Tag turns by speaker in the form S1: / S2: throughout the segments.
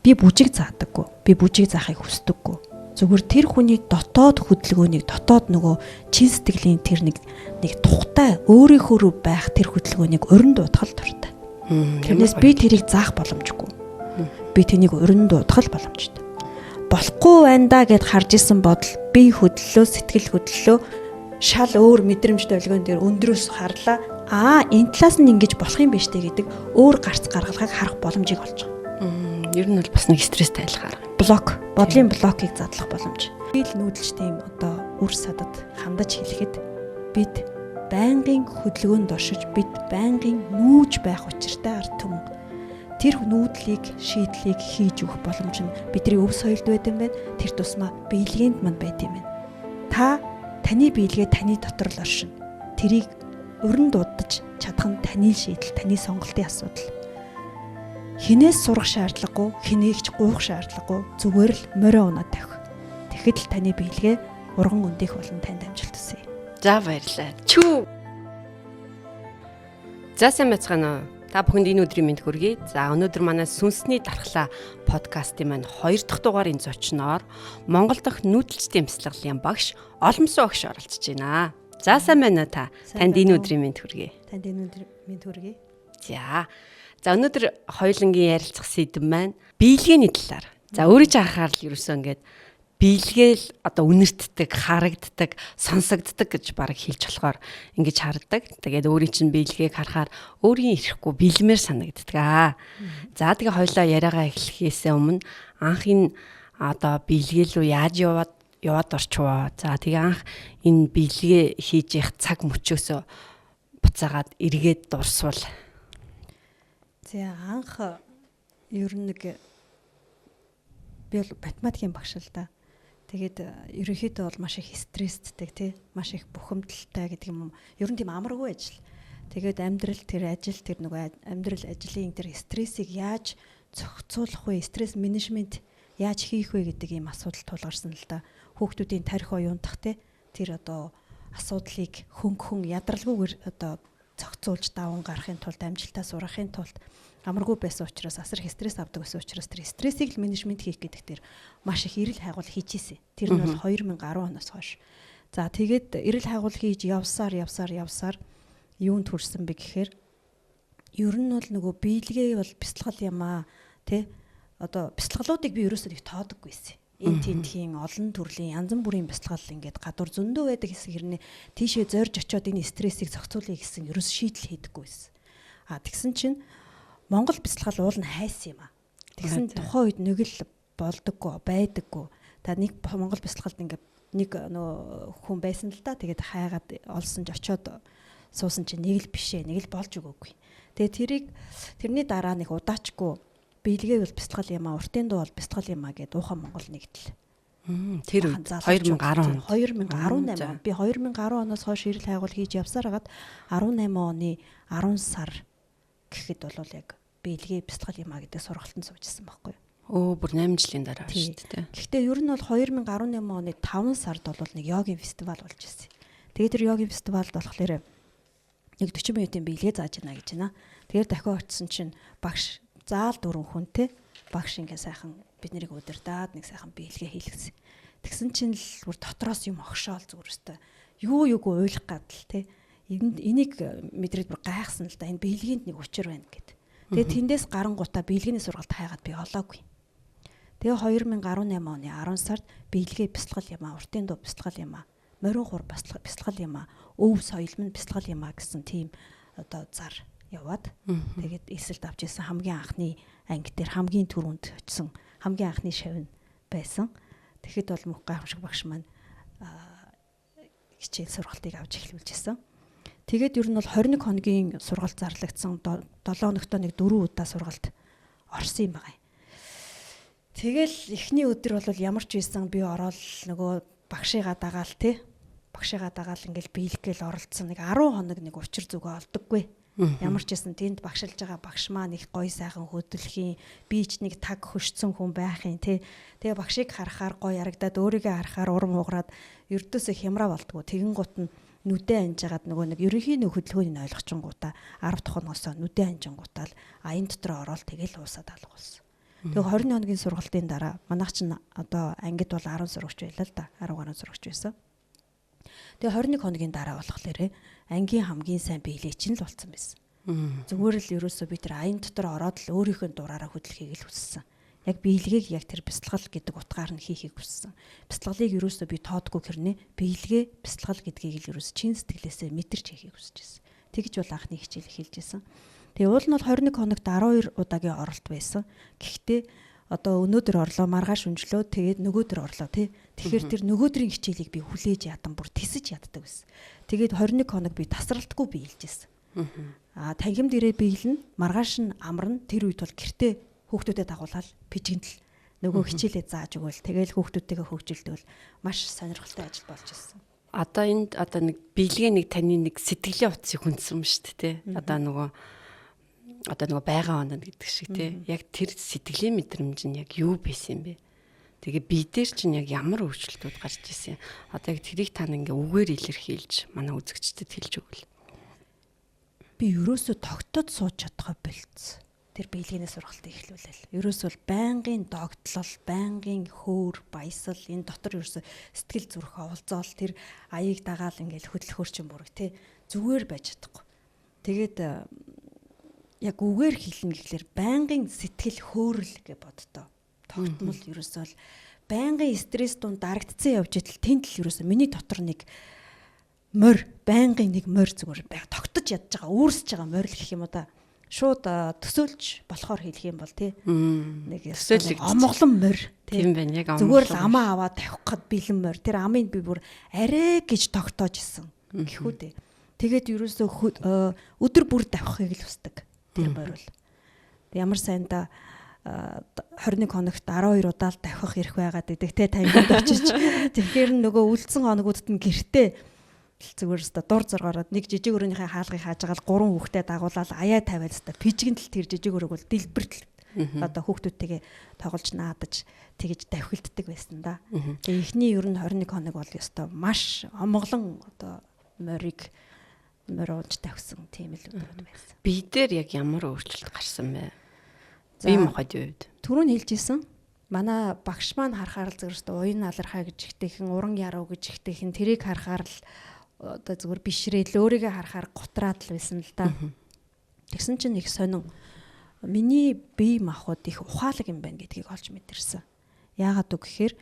S1: Би бүжиг заадаггүй. Би бүжиг заахыг хүсдэггүй. Зүгээр тэр хүний дотоод хөдөлгөөнийг, дотоод нөгөө чин сэтгэлийн тэр нэг нэг тухтай өөрийнхөө байх тэр хөдөлгөөнийг урин дуудах л дуртай. Тэрнээс би тэрийг заах боломжгүй. Би тэнийг урин дуудах л боломжтой. Болохгүй байна да гэд харж исэн бодол би хөдлөлөө, сэтгэл хөдлөлөө шал өөр мэдрэмж долгион дээр өндрөөс харлаа. Аа, энэ талаас нь ингэж болох юм биш үү гэдэг өөр гарц гаргалгааг харах боломжийг олж байгаа.
S2: Ер нь бол бас нэг стресс тайлах арга.
S1: Блок, бодлын блокийг задлах боломж. Би л нүүдэлч тийм одоо үр садад хандаж хэлэхэд бид байнгын хөдөлгөөнд оршиж, бид байнгын нүүж байх учиртай ард түмэн. Тэр нүүдлийг, шийдлийг хийж өгөх боломж нь бидний өв соёлд байд юм байна. Тэр тусмаа биелгээнд манд байд юм байна. Та таны биелгээ таны дотор л оршино. Тэрийг уран дуудаж чадах нь таны шийдэл, таны сонголтын асуудал. Хинээс сурах шаардлагагүй, хэнийг ч гуйх шаардлагагүй, зүгээр л морио унаад тавих. Тэгэхэд л таны биелгээ урган өндөх болон танд амжилт хүсье.
S2: За, баярлалаа. Чүү. За, сайн байцгаана уу? Та бүхэнд энэ өдрийн мэнд хүргэе. За, өнөөдөр манай Сүнсний дархлаа подкастын маань 2 дахь дугаарын зочноор Монгол дахь нүүдэлчдийн бясалгалын багш Оломсоо багш оролцож байна. За, сайн байна уу та? Танд энэ өдрийн мэнд хүргэе.
S1: Танд энэ өдрийн мэнд хүргэе.
S2: За. За, өнөөдөр хоёулангийн ярилцах сэдэв маань биелгээний талаар. За, өөрийн чинь анхаарал ерөөсөө ингээд биелгээл одоо үнэртдэг, харагддаг, сонсогддог гэж бараг хэлж болохоор ингэж хардаг. Тэгээд өөрийн чинь биелгээг харахаар өөрийн ирэхгүй бэлмээр санагддаг аа. За, тэгээ хоёлаа яриагаа эхлэхээс өмнө анх энэ одоо биелгээл рүү яаж яваад орчвоо. За, тэгээ анх энэ биелгээ хийж явах цаг мөчөөсөө буцаагаад эргээд дурсвал.
S1: За, анх ер нь нэг би бол математикийн багш л да. Тэгээд ерөнхийдөө бол маш их стресстэй тий, маш их бухимдалтай гэдэг юм. Ер нь тийм амаргүй ажил. Тэгээд амьдрал тэр ажил тэр нөгөө амьдрал ажлын тэр стрессийг яаж зохицуулах вэ? Стресс менежмент яаж хийх вэ гэдэг ийм асуудал тулгарсан л да. Хүүхдүүдийн тарих оюунтах тий, тэр одоо асуудлыг хөнгөн ядралгүйгээр одоо зохицуулж даван гарахын тулд, амжилтаа сурахын тулд амаргүй байсан учраас, асар их стресс авдаг байсан учраас тэр стрессийг л менежмент хийх гэдэг тэр маш их эрэл хайгуул хийж исэн. Тэр нь бол 2010 оноос хойш. За, тэгээд эрэл хайгуул хийж явсаар явсаар явсаар юунд хүрсэн бэ гэхээр ер нь бол нөгөө биелгээ бол бясалгал юм аа тий. Одоо бясалгалуудыг би ерөөсөө их тоодоггүй байсан. Энэ тентхийн олон төрлийн янз бүрийн бясалгал ингээд гадуур зөндөө байдаг хэсэг хэрнээ тийшээ зорж очиод энэ стрессийг зохицуулъя гэсэн ерөөс шийдэл хийдэггүй байсан. А тэгсэн чинь Монгол бясалгал уул нь хайсан юм а. Тэгсэн тухайн үед нэг л болдоггүй, байдаггүй. Та нэг Монгол бясалгалд ингээд нэг нөө хүн байсан л да. Тэгээд хайгаад олсон ч очиод суусан чинь нэг л бишээ, нэг л болж өгөөгүй. Тэгээд тэрийг тэрний дараа нэг удаачгүй биелгээ бол бясалгал юм а, уртын дуу бол бясалгал юм а гэдээ Уухан Монгол нэгдэл.
S2: Тэр үед 2010
S1: 2018 он. Би 2010 оноос хойш эрэл хайгуул хийж явсаар хагаад 18 оны 10 сар гэхэд бол яг биелгээ бясалгал юм а гэдэг сургалтанд суужсэн байхгүй юу.
S2: Өө, бүр 8 жилийн дараа шүү дээ.
S1: Гэхдээ ер нь бол 2018 оны 5 сард бол нэг йогийн фестивал болж ирсэн. Тэгээд тэр йогийн фестивалд болохоор нэг 40 минутын биелгээ зааж гинэ гэж байна. Тэгээд дахиад очисон чинь багш заал дөрвөн хүнтэй багш ингээ сайхан бид нарыг удирдаад нэг сайхан биелгээ хийлгэсэн. Тэгсэн чинь л бүр дотроос юм огшоол зүгээр өстой. Юу юуг уйлах гадал те. Энийг мэдрээд бүр гайхсан л да. Энэ биелгээнд нэг учир байна гэд. Тэгээ тэндээс гарангуудаа биелгээний сургалт хайгаад би олоогүй. Тэгээ 2018 оны 10 сард биелгээ бясалгал юм а, уртын дуу бясалгал юм а, морин хур бясалгал юм а, өв соёл минь бясалгал юм а гэсэн тийм одоо зар яваад тэгээд эсэлт авч ирсэн хамгийн анхны анги дээр хамгийн түрүүнд очисон хамгийн анхны шавь байсан. Тэгэхэд бол мөх гайхамшиг багш маань хичээл сургалтыг авч эхлүүлж исэн. Тэгээд ер нь бол 21 хоногийн сургалт зарлагдсан, 7 хоногтоо нэг 4 удаа сургалт орсон юм байна. Тэгэл эхний өдөр бол ямар ч байсан би ороод нөгөө багшигаа дагаал те. Багшигаа дагаал ингээл биелэх гээл оролцсон нэг 10 хоног нэг учир зүгөө олдоггүй. Ямар ч байсан тэнд багшилж байгаа багш маань их гоё сайхан хөдөлхийн, би ч нэг таг хөшцөн хүн байх юм те. Тэгээ багшийг харахаар гоё ярагдаад, өөрийгөө харахаар урам хугараад ердөөсөө хямраа болдгоо. Тэгэн гут нь нүдэ анжгаад нөгөө нэг ерөнхий нэг хөдөлгөөнийг ойлгочингуудаа 10 дахь хоногоосоо нүдэ анжингуудаа л а энэ дотор ороод тэгэл уусаад алга болсон. Тэгээ 20 хоногийн сургалтын дараа манайх чинь одоо ангид бол 10 сурагч байлаа л да. 10 гаруй сурагч байсан. Тэгээ 21 хоногийн дараа болохоор ангийн хамгийн сайн биелээч нь л болсон байсан. Зүгээр л ерөөсөө би тэр аян дотор ороод л өөрийнхөө дураараа хөдлөхийг л хүссэн. Яг биелгээг яг тэр бясалгал гэдэг утгаар нь хийхийг хүссэн. Бясалгалыг ерөөсөө би тоодгүй хэрнээ биелгээ бясалгал гэдгийг л ерөөс чин сэтгэлээсээ мэдэрч хийхийг хүсэж байсан. Тэгж бол анхны хичээл эхэлж исэн. Тэгээ уул нь бол 21 хоногт 12 удаагийн оролт байсан. Гэхдээ одоо өнөөдөр орлоо, маргааш өнжлөө, тэгээд нөгөөдөр орлоо тий. Тэгэхээр тэр нөгөөдрийн хичээлийг би хүлээж ядан бүр тисэж яддаг байсан. Тэгээд 21 хоног би тасралтгүй биелж исэн. Аа танхимд ирээ биелнэ, маргааш нь амарна. Тэр үед бол гэртээ хүүхдүүдэд дагуулаад пижигнэл нөгөө хичээлээ зааж өгөөл. Тэгэл хүүхдүүдтэйгээ хөгжилдөл маш сонирхолтой ажил болж исэн.
S2: Одоо энд одоо нэг биелгээ нэг таны нэг сэтгэлийн утсыг хүндсэн юм шүү дээ, тий. Одоо нөгөө байгаа оноо гэдэг шиг тий. Яг тэр сэтгэлийн мэдрэмж нь яг юу байсан юм бэ? Тэгээ бие дээр чинь яг ямар өөрчлөлтүүд гарч ирсэн юм? Одоо яг тэрийг та ингээ үгээр илэрхийлж манай үзэгчдэд хэлж өгвөл.
S1: Би ерөөсөө тогтоод сууж чадхаа болцсон. Тэр биелгээний сургалтыг эхлүүлээл. Ерөөсөө бол байнгын догтлол, байнгын хөөр, баясал энэ дотор ерөөсөө сэтгэл зүрх оволзоол тэр аяыг дагаал ингээл хөдлөхөр чинь бүрэг тий зүгээр байж чадахгүй. Тэгээд яг үгээр хэлнэ гэхлээр байнгын сэтгэл хөөрөл гэж боддоо. Тогтмол ерөөсөө л байнгын стресс дунд дарагдсан явж идэл тэнд л ерөөсөө миний дотор нэг морь, байнгын нэг морь зүгээр байг тогтож ядж байгаа, үүрсэж байгаа морь л гэх юм уу да. Шууд төсөөлж болохоор хэлэх юм бол тий. Нэг омглон морь
S2: тий. Тийм байна, яг
S1: омглон. Зүгээр л амаа аваад тавих гээд бэлэн морь. Тэр амыг би бүр арай гэж тогтоож исэн гэхүү дээ. Тэгээд ерөөсөө өдөр бүр давхихыг л хүсдэг. Тэр морь бол. Ямар сайндаа 21 хоногт 12 удаа л давхих эрх байгаад байдаг те танхимд очиж. Тэгэхээр нөгөө үлдсэн хоногудад нь гэртээ зүгээр өстө дур зоргоороод нэг жижиг өрөөнийхөө хаалгыг хааж байгаа л 3 хүүхдээ дагуулаад аяа тавиал өстө пижигэн л тэр жижиг өрөөг бол дэлбэртэл одоо хүүхдүүдтэйгээ тоглож наадаж тэгэж давхилддаг байсан да. Тэгээ эхний ер нь 21 хоног бол өстө маш омглон одоо морийг морь унж тавьсан тийм л өдрүүд байсан.
S2: Би дээр яг ямар өөрчлөлт гарсан бэ? Би мохойд хувьд.
S1: Түрүүн хэлж исэн. Манай багш маань харахаар л зүгээр өстө уян алархаа гэж ихтэйхэн, уран яруу гэж ихтэйхэн тэрийг харахаар л одоо зүгээр бишрээл өөрийгөө харахаар гутраад л байсан л да. Тэгсэн чинь их сонин миний бие махбод их ухаалаг юм байна гэдгийг олж мэдэрсэн. Яагаад үг гэхээр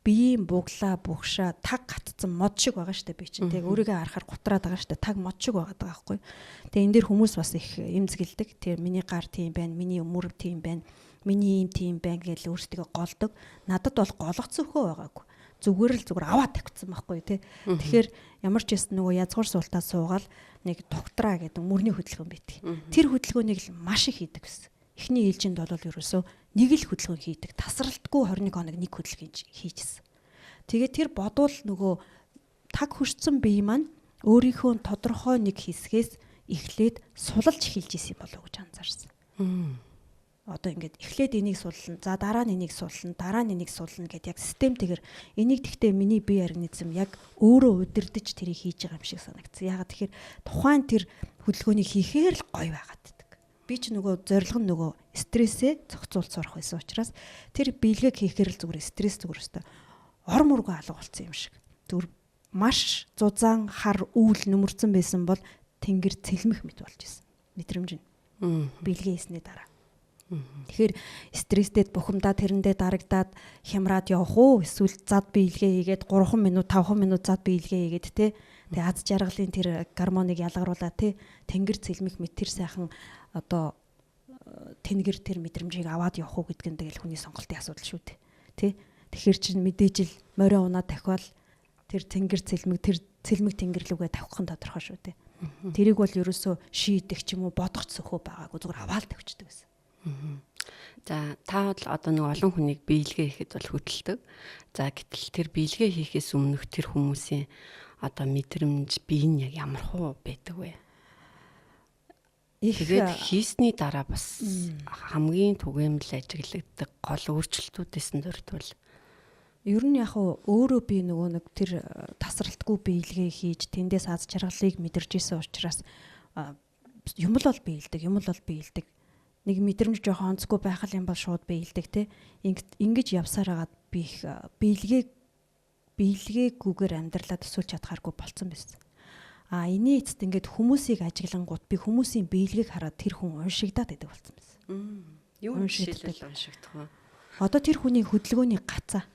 S1: биеийн буглаа бугшаа таг гатцсан мод шиг байгаа штэ би чинь. Тэг өөрийгөө харахаар гутраад байгаа штэ таг мод шиг байгаа даа байхгүй. Тэг энэ дэр хүмүүс бас их эмзэгэлдэг. Тэр миний гар тийм байна, миний өмөр тийм байна, миний ийм тийм байна гэж өөрсдийгөө голдог. Надад бол голох цөхөө байгаагүй. Зүгээр л зүгээр аваад тавьчихсан байхгүй тий. Тэгэхээр ямар ч юм нөгөө язгуур суултаа суугаал нэг доктораа гэдэг мөрний хөдөлгөөн байдаг. Тэр хөдөлгөөнийг л маш их хийдэг гэсэн. Эхний ээлжинд бол ерөөсөө нэг л хөдөлгөөн хийдэг. Тасралтгүй 21 хоног нэг хөдөлгөөн хийжсэн. Тэгээд тэр бодвол нөгөө таг хөшцөн бие маань өөрийнхөө тодорхой нэг хэсгээс эхлээд сулалж эхэлж исэн юм болов уу гэж анзаарсан. Одоо ингээд эхлээд энийг суллана, за дараа нь энийг суллана, дараа нь энийг суллана гэд яг системтэйгэр энийг тэгтээ миний бие организм яг өөрөө удирдах тэрийг хийж байгаа юм шиг санагдсан. Яагаад тэгэхээр тухайн тэр хөдөлгөөнийг хийхээр л гоё байгаад байдаг. Би ч нөгөө зорилго нь нөгөө стрессээ зохицуулж сурах байсан учраас тэр биелгээг хийхээр л зүгээр стресс зүгээр өстой ор мөргөө алга болсон юм шиг. Зүгээр маш зузаан хар үүл нөмөрцөн байсан бол тэнгэр цэлмэх мэт болж исэн. Мэдрэмж нь. Биелгээ хийсний дараа. Тэгэхээр стресстэд бухимдаа тэрэндээ дарагдаад хямраад явах уу эсвэл зад биелгээ хийгээд 3 минут 5 минут зад биелгээ хийгээд те тэгээ аз жаргалын тэр гормоныг ялгаруулаад те тэнгэр цэлмэх мэт тэр сайхан одоо тэнгэр тэр мэдрэмжийг аваад явах уу гэдг нь тэгэл хүний сонголтын асуудал шүү дээ те. Тэгэхээр чинь мэдээж л морио унаа тавхиал тэр тэнгэр цэлмэг тэр цэлмэг тэнгэр лүгээ тавих нь тодорхой шүү дээ. Тэрийг бол ерөөсөө шийдэх ч юм уу бодох ч сөхөө байгаагүй зүгээр аваад тавьчихдаг байсан.
S2: За та бол одоо нэг олон хүнийг биелгээ хийхэд бол хөтэлдэг. За гэтэл тэр биелгээ хийхээс өмнөх тэр хүмүүсийн одоо мэдрэмж бие нь яг ямар хуу байдаг вэ? Тэгээд хийсний дараа бас хамгийн түгээмэл ажиглагддаг гол өөрчлөлтүүдээс нь дурдвал
S1: ер нь яг өөрөө би нөгөө нэг тэр тасралтгүй биелгээ хийж тэндээс аз жаргалыг мэдэрч исэн учраас юм л бол биелдэг, юм л бол биелдэг. Нэг мэдрэмж жоохон онцгүй байх юм бол шууд биелдэг те. Ингэж явсаар хагаад би их биелгээгүйгээр амьдралаа төсөөлж чадхааргүй болцсон байсан. А энэний эцэст ингээд хүмүүсийг ажиглангууд би хүмүүсийн биелгээг хараад тэр хүн уншигдаад байдаг болцсон байсан.
S2: Юу жишээлбэл уншигдах вэ?
S1: Одоо тэр хүний хөдөлгөөний гацаа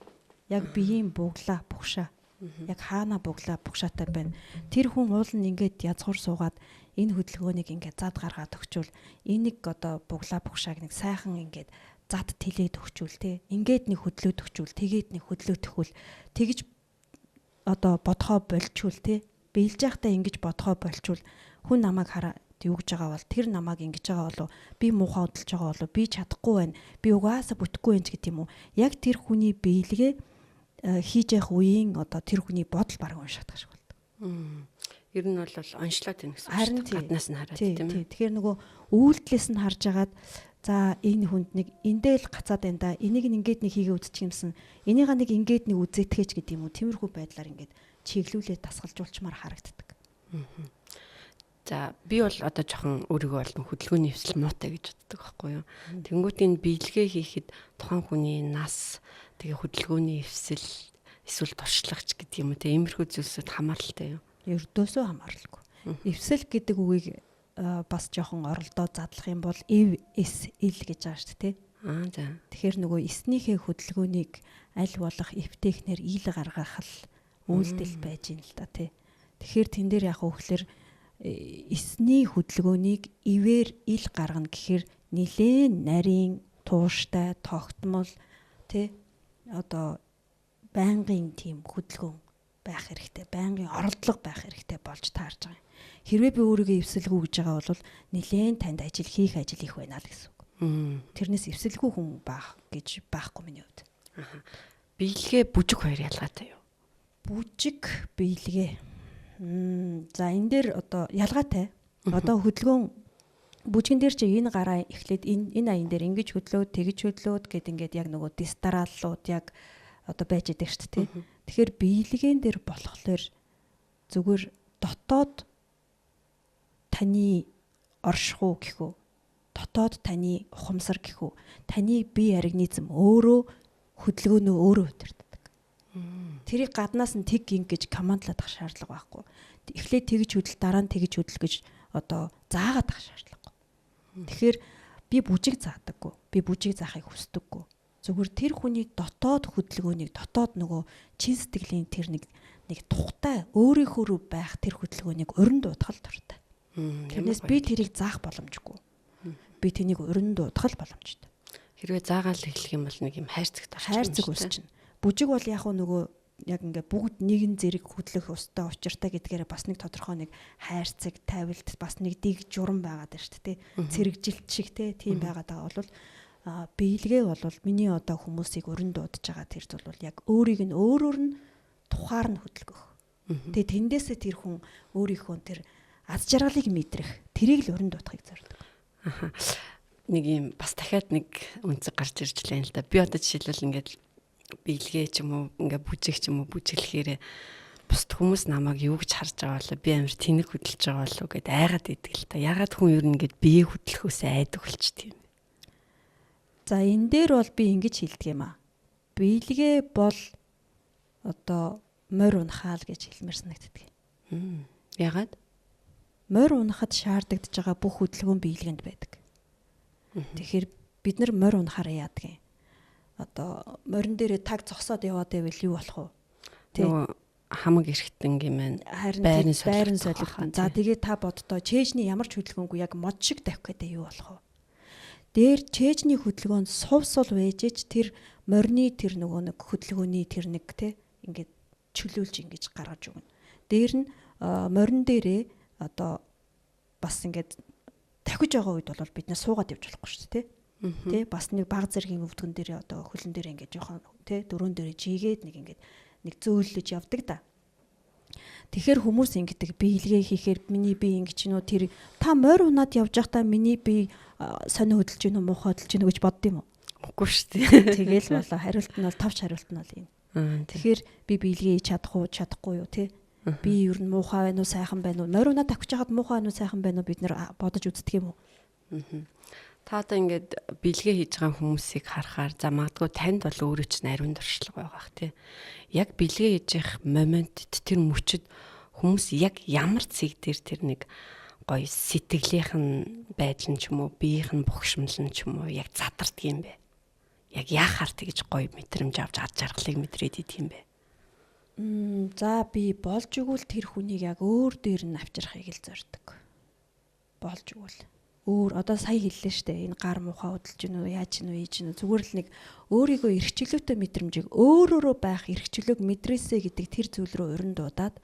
S1: яг биеийн буглаа бугшаа яг хаана буглаа бугшаатай байна. Тэр хүн уул нь ингээд язгуур суугаад энэ хөдөлгөөнийг ингээд зад гаргаад өгчүүл энийг одоо буглаа бугшааг нэг сайхан ингээд зад тэлээд өгчүүл те. Ингээд нэг хөдлөөд өгчүүл тэгээд нэг хөдлөөд өгвөл тэгж одоо бодхоо болчүүл те. Биелж байхдаа ингэж бодхоо болчүүл хүн намайг хараа юу гэж байгаа бол тэр намайг ингэж байгаа болов би муухай хөдөлж байгаа болов би чадахгүй байна би угаасаа бүтэхгүй байна ч гэдэг юм уу. Яг тэр хүний биелгээ хийж явах үеийн одоо тэр хүний бодол бараг уншаадах шиг болдог.
S2: Ер нь бол онцлоод байна гэсэн үг шүү дээ. Гаднаас нь хараад тийм
S1: ээ. Тэгэхээр нөгөө үйлдэлээс нь харж агаад за энэ хүнд нэг эндээ л гацаад байна да. Энийг нь ингээд нэг хийгээ үзчих юмсан. Энийга нэг ингээд нэг үзээтгэж гэдэг юм уу. Тиймэрхүү байдлаар ингээд чиглүүлээ дасгалжуулчмаар харагддаг.
S2: За би бол одоо жоохон өөрийгөө бол хөдөлгөөний эвсэл муутай гэж боддог байхгүй юу. Тэнгүүт энэ биелгээ хийхэд тухайн хүний нас тэгээ хөдөлгөөний эвсэл эсвэл туршлагач гэдэг юм уу те иймэрхүү зүйлсүүд хамааралтай юу?
S1: Ердөөсөө хамааралгүй. Эвсэл гэдэг үгийг бас жоохон оролдоо задлах юм бол эв эс ил гэж байгаа шүү дээ.
S2: Аа за.
S1: Тэгэхээр нөгөө эснийхээ хөдөлгөөнийг аль болох эвтэйхнэр ил гаргах л үйлдэл байж ин л да тий. Тэгэхээр тэн дээр яг хөөхлөр эсний хөдөлгөөнийг ивэр ил гаргана гэхээр нилээн нарийн тууштай тогтмол тий одоо байнгын тийм хөдөлгөөн байх хэрэгтэй, байнгын оролдлого байх хэрэгтэй болж таарж байгаа юм. Хэрвээ би өөрийгөө эвсэлгүй гэж байгаа бол нилээн танд ажил хийх ажил их байна л гэсэн үг. Тэрнээс эвсэлгүй хүн байх гэж байхгүй миний хувьд.
S2: Биелгээ бүжиг хоёр ялгаатай юу?
S1: Бүжиг биелгээ. За энэ дээр одоо ялгаатай. Одоо хөдөлгөөн бүжгэн дээр чи энэ гараа эхлээд энэ аян дээр ингэж хөдлөөд тэгж хөдлөөд гэд ингээд яг нөгөө дистараллууд яг одоо байж идэг шүү дээ. Тэгэхээр биелэгэн дээр болохоор зүгээр дотоод таны оршихуу гэхүү, дотоод таны ухамсар гэхүү, таны бие организм өөрөө хөдөлгөөнөө өөрөө удирддаг. Тэрийг гаднаас нь тэг ингэж командлаад ах шаардлага байхгүй. Эхлээд тэгж хөдөл, дараа нь тэгж хөдөл гэж одоо заагаад ах шаардлагагүй. Тэгэхээр би бүжиг заадаггүй. Би бүжиг заахыг хүсдэггүй. Зүгээр тэр хүний дотоод хөдөлгөөнийг дотоод нөгөө чин сэтгэлийн тэр нэг тухтай өөрийнхөө рүү байх тэр хөдөлгөөнийг уран дуудах л дуртай. Тэрнээс би тэрийг заах боломжгүй. Би тэнийг уран дуудах л боломжтой.
S2: Хэрвээ заагаал эхлэх юм бол нэг юм хайрцагт
S1: орчих. Хайрцаг үүсчихнэ. Бүжиг бол яг нөгөө яг ингээ бүгд нэгэн зэрэг хөдлөх устай учиртай гэдгээрээ бас нэг тодорхой нэг хайрцаг, тавилт, бас нэг дэг журам байгаад байна шүү дээ. Цэрэгжилт шиг те тийм байгаад байгаа бол биелгээ бол миний одоо хүмүүсийг өрн дуудаж байгаа тэр зүйл бол яг өөрийг нь өөрөөр нь тухаар нь хөдөлгөх. Тэгээ тэндээсээ тэр хүн өөрийнхөө тэр аз жаргалыг мэдрэх тэрийг л өрн дуудахыг зорддог.
S2: Аха. Нэг юм бас дахиад нэг үнцэг гарч ирж лээ л да. Би одоо жишээлбэл ингээд биелгээ ч юм уу ингээ бүжиг ч юм уу бүжиглэхээр бусд хүмүүс намайг юу гэж харж байгаа болоо би амар тэнэг хөдөлж байгаа болоо гэд айгаад идэг л та. Ягаад хүн ер нь ингээд бие хөдлөхөөс айдаг болчт юм.
S1: За энэ дээр бол би ингэж хэлдэг юм аа. Биелгээ бол одоо морь унахаал гэж хэлмээр санагддаг.
S2: Ягаад?
S1: Морь унахад шаардагдж байгаа бүх хөдөлгөөн биелгэнд байдаг. Тэгэхээр бид нар морь унахаараа яадаг юм? Одоо морин дээрээ таг зогсоод яваад байвал юу болох вэ?
S2: Тэ хамаг эргэтэн гэмэн
S1: байран солигдсон. За тэгээ та боддоо чэйжний ямар ч хөдөлгөөнгүй яг мод шиг тавих гэдэг юу болох вэ? Дээр чэйжний хөдөлгөөн сув сул вэжэж тэр морины тэр нөгөө нэг хөдөлгөөний тэр нэг те ингээд чөлөөлж ингэж гаргаж өгнө. Дээр нь морин дээрээ одоо бас ингээд тавхиж байгаа үед бол бид нэр суугаад явж болохгүй шүү дээ. Тэ бас нэг баг зэргийн өвдгөн дээр одоо хөлн дээр ингээд жоохон тэ дөрөөн дээр жигээд нэг ингээд нэг зөөллөж явдаг да. Тэгэхээр хүмүүс ингэдэг биелгээ хийхээр миний бие ингэж нүү тэр та морь унаад явж байхдаа миний бие сонио хөдөлж гинүү муухай хөдөлж гинүү гэж бодд юм уу?
S2: Үгүй шүү дээ.
S1: Тэгэл болоо хариулт нь бол товч хариулт нь бол энэ. Тэгэхээр би биелгээ хийж чадах уу чадахгүй юу те? Би ер нь муухай байна уу сайхан байна уу? Морь унаад тавьчих хаад муухай байна уу сайхан байна уу бид нэр бодож үздэг юм уу?
S2: Та одоо ингээд бэлгээ хийж байгаа хүмүүсийг харахаар за магадгүй танд бол өөрөө чинь ариун туршлага байгаа бах тий. Яг бэлгээ хийж явах моментт тэр мөчөд хүмүүс яг ямар цэг дээр тэр нэг гоё сэтгэлийнх нь байдал нь ч юм уу, биеийнх нь бухимдал нь ч юм уу яг задардаг юм бэ? Яг яахаар тэгж гоё мэдрэмж авч ад жаргалыг мэдрээд идэх юм бэ?
S1: За би болж игэл тэр хүнийг яг өөр дээр нь авчрахыг л зорддог. Болж игэл. Өөр одоо сая хэллээ штэ, энэ гар муухай хөдөлж гинүү, яаж гинүү, ийж гинүү, зүгээр л нэг өөрийгөө эрхчлөөтэй мэдрэмжийг өөрөөрөө байх эрхчлөөг мэдрээсэ гэдэг тэр зүйл рүү уран дуудаад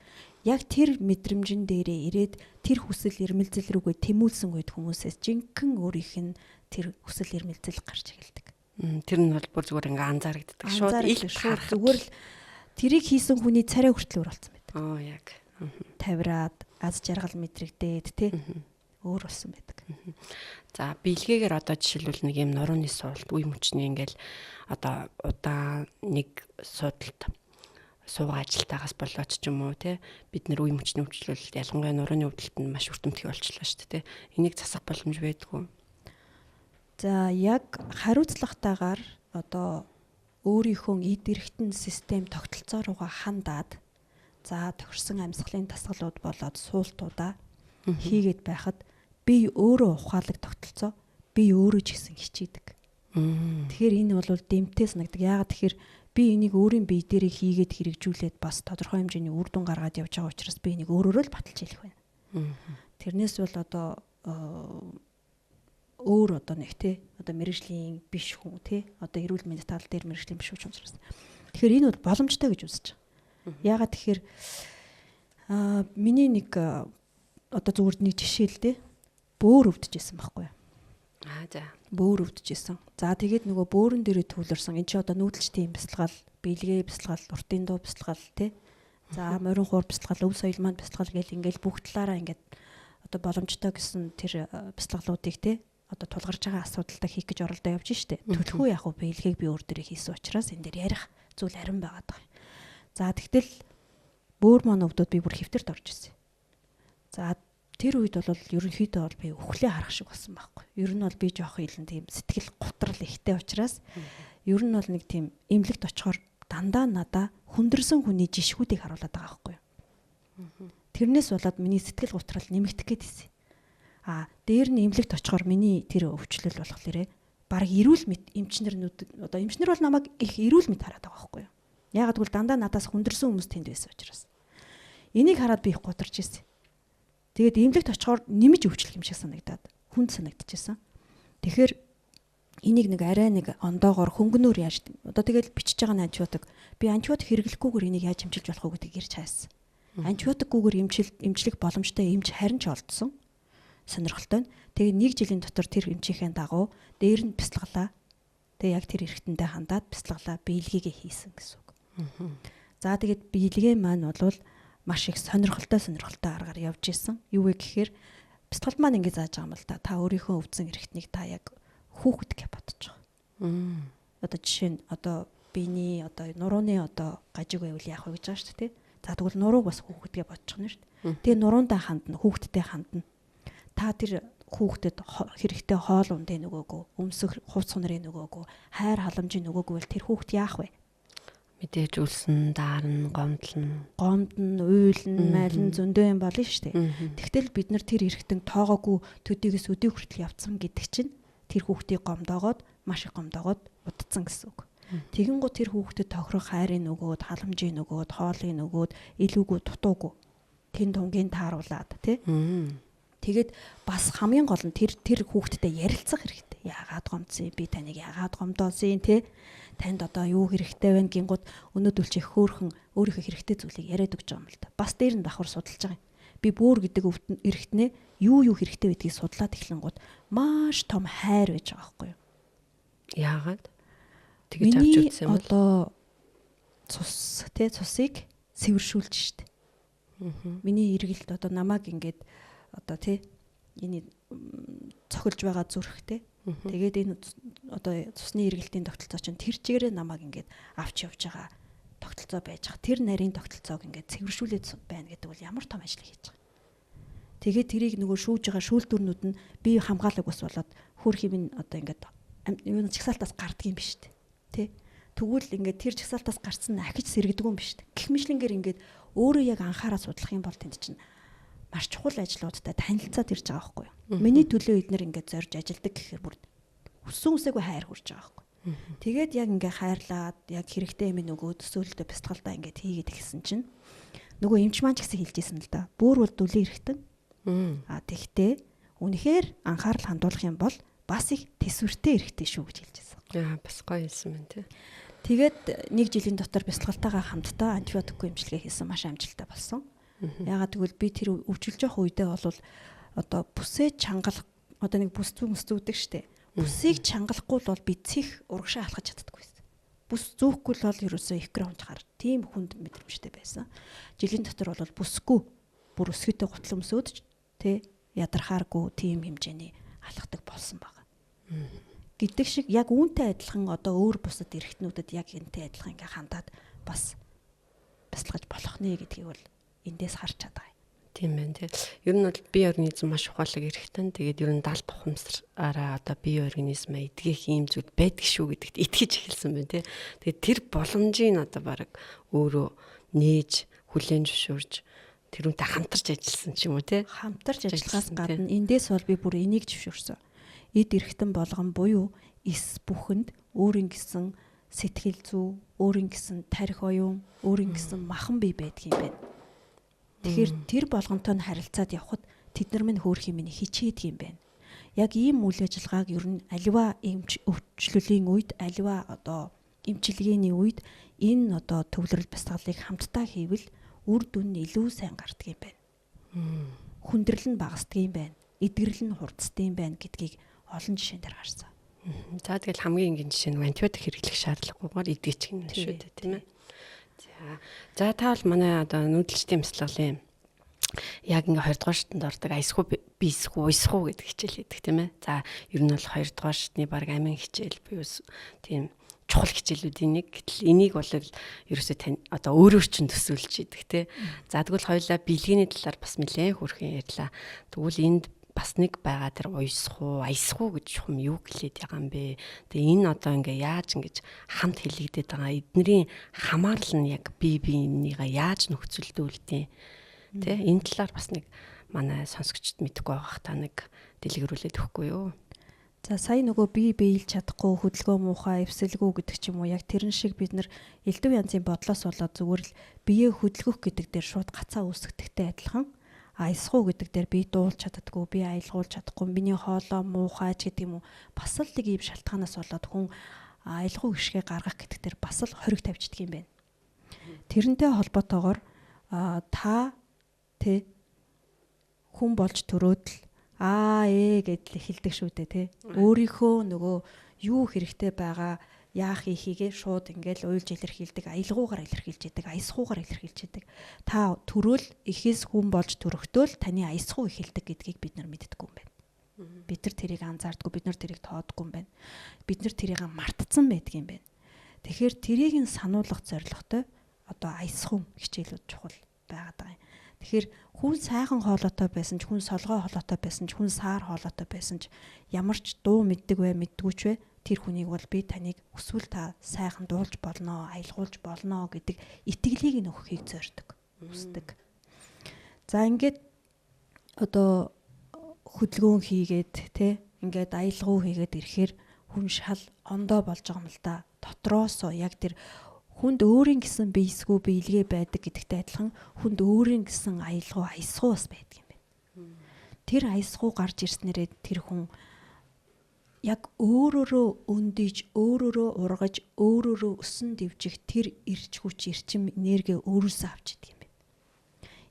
S1: яг тэр мэдрэмжин дээрээ ирээд тэр хүсэл эрмэлзэл рүүгээ тэмүүлсэн үед хүмүүсээс жинхэнэ өөрийнх нь тэр хүсэл эрмэлзэл гарч эхэлдэг.
S2: Тэр нь бол бүр зүгээр ингээ анзаарэгддэг.
S1: Шууд ил харах. Зүгээр л тэрийг хийсэн хүний царай хүртэл өөр болсон байдаг.
S2: Аа яг.
S1: Тавираад аз жаргал мэдрэгдээд тий өөр болсон байдаг.
S2: За биелгээгээр одоо жишээлбэл нэг юм нурууны суулт үе мөчний ингээл одоо удаан нэг суудалд суугаа ажилтаагаас болоод ч юм уу те бид нэр үе мөчний өвчлөлт ялангуяа нурууны өвдөлт нь маш өртөмтгий болчлоо шүү дээ те. Энийг засах боломж байдгүй.
S1: За яг хариуцлагатайгаар одоо өөрийнхөө эд эрхтэн систем тогтолцоо руугаа хандаад за тохирсон амьсгалын дасгалууд болоод суултуудаа хийгээд байхад би өөрөө ухаалаг тогтолцоо би өөрөө ч гэсэн хичээдэг. Тэгэхээр энэ бол дэмтэй санагдаг. Яагаад тэгэхээр би энийг өөрийн бие дээрээ хийгээд хэрэгжүүлээд бас тодорхой хэмжээний үр дүн гаргаад явж байгаа учраас би энийг өөрөөрөө л баталж хэлэх байна. Тэрнээс бол одоо өөр одоо нэг те одоо мэрэгжлийн биш хүн те одоо эрүүл мэндийн тал дээр мэрэгжлийн биш хүн учраас. Тэгэхээр энэ бол боломжтой гэж үзэж байгаа. Яагаад тэгэхээр миний нэг одоо зүгээр нэг жишээ л дээ. Бөөр өвдөжсэн байхгүй юу?
S2: Аа за.
S1: Бөөр өвдөжсэн. За тэгээд нөгөө бөөрөн дээрээ төвлөрсөн. Энд чи одоо нүүдэлчдийн бясалгал, биелгээ бясалгал, уртын дуу бясалгал тий. За морин хуур бясалгал, өв соёл маань бясалгал гэл ингээл бүх талаараа ингээд одоо боломжтой гэсэн тэр бясалгалуудыг тий одоо тулгарч байгаа асуудалтай хийх гэж оролдоо явж штэ. Төлхөө яг уу биелгээг би өөр дээрээ хийсэн учраас энэ дээр ярих зүйл арин байгаад байгаа юм. За тэгтэл бөөр маань өвдөд би бүр хэвтэрт орж ирсэн. За тэр үед бол ерөнхийдөө бол би өхлөө харах шиг болсон байхгүй. Ер нь бол би жоох илэн тийм сэтгэл готрол ихтэй учраас ер нь бол нэг тийм эмнэлэгт очихоор дандаа надаа хүндэрсэн хүний жишгүүдийг харуулад байгаа байхгүй. Тэрнээс болоод миний сэтгэл готрол нэмэгдэх гээд ирсэн. А дээр нь эмнэлэгт очихоор миний тэр өвчлөл болохоор баг эрүүл мэд эмчнэр одоо эмчнэр бол намайг их эрүүл мэд хараад байгаа байхгүй юу. Яагаад гэвэл дандаа надаас хүндэрсэн хүмүүс тэнд байсан учраас. Энийг хараад би их гутарч ирсэн. Тэгээд эмнэлэгт очихоор нэмж өвчлөх юм шиг санагдаад хүнд санагдчихсан. Тэгэхээр энийг нэг арай нэг ондоогоор хөнгөнөөр яаж одоо тэгэл бичиж байгаа нь антибиотик. Би антибиотик хэрэглэхгүйгээр энийг яаж эмчилж болох вэ гэдгийг ирж хайсан. Антибиотикгүйгээр эмчлэх боломжтой эмч харин ч олдсон. Сонирхолтой нь. Тэгээ нэг жилийн дотор тэр эмчийнхээ дагуу дээр нь бясалгалаа. Тэгээ яг тэр эрхтэндээ хандаад бясалгалаа биелгээгээ хийсэн гэсэн үг. За тэгээд биелгээ маань бол маш их сонирхолтой аргаар явж исэн. Юу вэ гэхээр бясалгал маань ингэ зааж байгаа юм л да. Та өөрийнхөө өвдсөн эрхтнийг та яг хүүхэд гэж бодож байгаа. Одоо жишээ нь одоо биений одоо нурууны одоо гажиг байвал яах вэ гэж байгаа шүү дээ. За тэгвэл нурууг бас хүүхэд гэж бодож байгаа юм шүү дээ. Тэгээ нуруундаа хандна, хүүхэдтэй хандна. Та тэр хүүхдэд хэрэгтэй хоол ундын нөгөөгөө, өмсөх хувц сунрын нөгөөгөө, хайр халамжийн нөгөөгөө бол тэр хүүхд яах вэ?
S2: Мэдээж үлсэн, даарна, гомдлно.
S1: Гомдно, уйлна, майлна, зөндөө юм болно шүү дээ. Тэгтэл бид нар тэр эргэтэн тоогоогүй төдийгөөс өдөө хүртэл явцсан гэдэг чинь тэр хүүхдийг гомдоогоод маш их гомдоогоод удцсан гэсэн үг. Тэгэнгүүт тэр хүүхдэд тохирох хайрын нөгөөд, халамжийн нөгөөд, хоолын нөгөөд, илүүгүй дутуугүй тэн тунгийн тааруулаад тий. Тэгээд бас хамгийн гол нь тэр хүүхдтэй ярилцах хэрэгтэй. Яагаад гомдсон юм, би таныг яагаад гомдоосон те? Танд одоо юу хэрэгтэй вэ гингууд өнөөдөр чи хөөхөн өөрийнхөө хэрэгтэй зүйлийг яриад өгч байгаа юм л да. Бас дээр нь давхар судалж байгаа юм. Би бөөр гэдэг эргэтнээ юу хэрэгтэй гэдгийг судлаад эхлэнгууд маш том хайр байж байгаа байхгүй юу?
S2: Яагаад? Тэгэж авч үзсэн юм бол
S1: одоо цус те цусыг сэвэршүүлж штэ. Миний эргэлт одоо намайг ингээд одоо тий энэ цохилж байгаа зүрхтэй. Тэгээд энэ одоо цусны эргэлтийн тогтолцоо чинь тэр чигээрээ намайг ингээд авч явж байгаа тогтолцоо байж байгаа. Тэр нарийн тогтолцоог ингээд цэвэршүүлээд байна гэдэг бол ямар том ажил хийж байгаа. Тэгээд тэрийг нөгөө шүүж байгаа шүүлтүүрнүүд нь бие хамгаалаг ус болоод хөр химэн одоо ингээд юу чагсаалтаас гардаг юм биш үү? Тэ? Тэгвэл ингээд тэр чагсаалтаас гарцсан нь ахиж сэргэдэг юм биш үү? Гэх мэтлэнгээр ингээд өөрөө яг анхаараа судлах юм бол тэнд чинь маш чухал ажлуудтай танилцаад ирж байгаа байхгүй юу? Миний төлөө эднэр ингээд зорж ажилдаг гэхээр бүр хүссэн үсээгүй хайр хүрч байгаа байхгүй. Тэгээд яг ингээ хайрлаад яг хэрэгтэй юм нөгөө төсөөлөлтөй бясалгалдаа ингээд хийгээд эхэлсэн чинь нөгөө эмч маань ч гэсэн хэлжсэн л да. Бүүр бол дүлийн эргэтэн. А тэгтээ үнэхээр анхаарал хандуулах юм бол бас их төсвөртэй эргэтэн шүү гэж хэлжсэн.
S2: Аа бас гоё хэлсэн байна тий.
S1: Тэгээд нэг жилийн дотор бясалгалтайгаа хамтдаа антибиотикгүй эмчилгээ хийсэн, маш амжилттай болсон. Ягаад гэвэл би тэр өвчлөж явах үедээ бол одоо бүсээ чангалах, одоо нэг бүс зүүн зүүдэг штэ. Бүсийг чангалахгүй бол би цэх урагшаа алхаж чаддаггүй байсан. Бүс зүүхгүй л бол ерөөсөө экран унж хар. Тийм хүнд мэдрэмжтэй байсан. Жилийн дотор бол бүсгүй бүр өсгөтэй гутал өмсөөд тэ ядархааргүй тийм хэмжээний алхдаг болсон байгаа. Гэдэг шиг яг үүнтэй адилхан одоо өөр бусад эргэтнүүдэд яг энтэй адилхан ингээ хандаад бас бясалгаж болох нэ гэдгийг бол эндээс харж чадгаа.
S2: Тийм байна тий. Ер нь бол бие организм маш ухаалаг эргэтэн. Тэгээд ер нь далд ухамсараараа одоо бие организмаа эдгэх ийм зүйл байдаг шүү гэдэгт итгэж эхэлсэн байна тий. Тэгээд тэр боломжийг одоо баг өөрөө нээж, хүлээн зөвшөөрж тэрүүнтэй хамтарч ажилласан ч юм уу тий.
S1: Хамтарч ажиллахаас гадна эндээс бол би бүр энийг зөвшөөрсөн. Эд эргэтэн болгон буюу эс бүхэнд өөрийн гэсэн сэтгэл зүй, өөрийн гэсэн тарих оюун, өөрийн гэсэн махан бие байдаг юм байна. Тэгэхээр тэр болгонтой нь харилцаад явхад тэд нар минь хөөх юм хичээдэг юм байна. Яг ийм үйл ажиллагааг ер нь аливаа эмч өвчлөлийн үед, аливаа одоо эмчилгээний үед энэ одоо төвлөрөл бясалгалыг хамтдаа хийвэл үр дүн нь илүү сайн гардаг юм байна. Хүндрэл нь багасдаг юм байна. Эдгэрэл нь хурцдаг юм байна гэдгийг олон жишээн дээр гарсан.
S2: За тэгэл хамгийн энгийн жишээ нь антибиотик хэрэглэх шаардлагагүйгээр эдгэж гин шүү дээ, тийм ээ. За та бол манай одоо нүүдэлчдийн бясалгалын яг ингээ 2 дугаар шатанд ордог аясгүй бийсгүй уйсгүй гэдэг хичээл хийдэг, тийм ээ. За ер нь бол 2 дугаар шатны баг амин хичээл буюу тийм чухал хичээлүүдийн нэг. Гэтэл энийг бол ерөөсөө тань одоо өөрөөр чинь төсөөлж идэг, тий. За тэгвэл хоёулаа биелгэний талаар бас нэлээд хөрхэн ярьлаа. Тэгвэл энд бас нэг байгаа тэр уйсхуу, аясхуу гэж чухам юу гэлээд байгаа юм бэ? Тэгээ энэ одоо ингээ яаж ингэж хамт хэлэгдээд байгаа эднэрийн хамаарал нь яг бие биенийгээ яаж нөхцөлдүүлдэг тэ? Энэ талаар бас нэг манай сонсогчд мэдэхгүй байгаах та нэг дэлгэрүүлээд өгөхгүй юу?
S1: За сая нөгөө бие биелж чадахгүй, хөдөлгөөн муухай, эвсэлгүй гэдэг ч юм уу, яг тэрэн шиг бид нар элдв янзын бодлоос болоод зүгээр л биеэ хөдөлгөх гэдэг дээр шууд гацаа үүсгэдэгтэй адилхан аясгуу гэдэг дээр би дуулж чаддаггүй, би аялгуулж чадахгүй, миний хоолой муухай ч гэдэг юм уу, бас л нэг ийм шалтгаанаас болоод хүн аялгуу гიშгэ гаргах гэдэг дээр бас л хориг тавьчихдаг юм байна. Тэрнтэй холбоотойгоор та тэ хүн болж төрөөд л аа гэдэл эхэлдэг шүү дээ тэ. Өөрийнхөө нөгөө юу хэрэгтэй байгаа яах хийхийгээ шууд ингээл уйлж илэрхийлдэг, аялгуугаар илэрхийлж идэг, аясгуугаар илэрхийлж идэг. Та төрөөл ихээс хүн болж төрөхдөө л таны аясгуу эхэлдэг гэдгийг бид нар мэддэггүй юм байна. Бид нар тэрийг анзаардаггүй, бид нар тэрийг тоодгүй юм байна. Бид нар тэрийг мартцсан байдаг юм байна. Тэгэхээр тэрийг нь сануулгах зорилготой одоо аясгуу хичээлүүд чухал байгаад байгаа юм. Тэгэхээр хүн сайхан хоолойтой байсан ч, хүн солгой хоолойтой байсан ч, хүн саар хоолойтой байсан ч, ямар ч дуу мэддэг бай, мэддгүй ч бай, тэр хүнийг бол би таныг хүсвэл та сайхан дуулж болно, аялгуулж болно гэдэг итгэлийг нь өгөхийг зорддог, хүсдэг. За ингээд одоо хөдөлгөөн хийгээд тэ ингээд аялгау хийгээд ирэхээр хүн шал ондоо болж байгаа юм л да. Дотроосоо яг тэр хүнд өөрийн гэсэн биесгүй биелгээ байдаг гэдэгтэй адилхан хүнд өөрийн гэсэн аялгау, аясгуу бас байдаг юм байна. Тэр аясгуу гарч ирснээрээ тэр хүн яг өөрөөрөө өндийж, өөрөөрөө ургаж, өөрөөрөө өсөн дэвжих тэр эрч хүч, эрчим энерги өөрөөсөө авч идэг юм байна.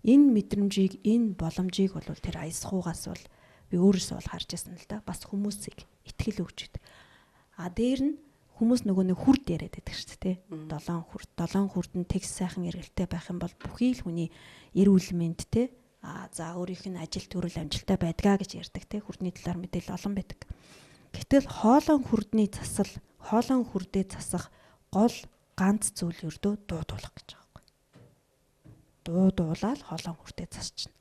S1: Энэ мэдрэмжийг, энэ боломжийг бол тэр аясгуугаас бол би өөрөөсөө бол харж байсан л да. Бас хүмүүсийг итгэл өгч идэг. А дээр нь хүмүүс нөгөө нэг хүрд яриад байдаг шүү дээ. Долоон хүрд, долоон хүрд нь тэгс сайхан эргэлтэй байх юм бол бүхий л хүний эрүүл мэнд те. А за өөрийнх нь ажил төрөл амжилттай байдгаа гэж ярьдаг те. Хүрдний талаар мэдээлэл олон байдаг. Гэтэл хоолон хүрдний засал, хоолон хүрдээ засах гол ганц зүйл өрдөө дуудуулах гэж байгаа байхгүй. Дуудуулаад хоолон хүрдээ засчихна.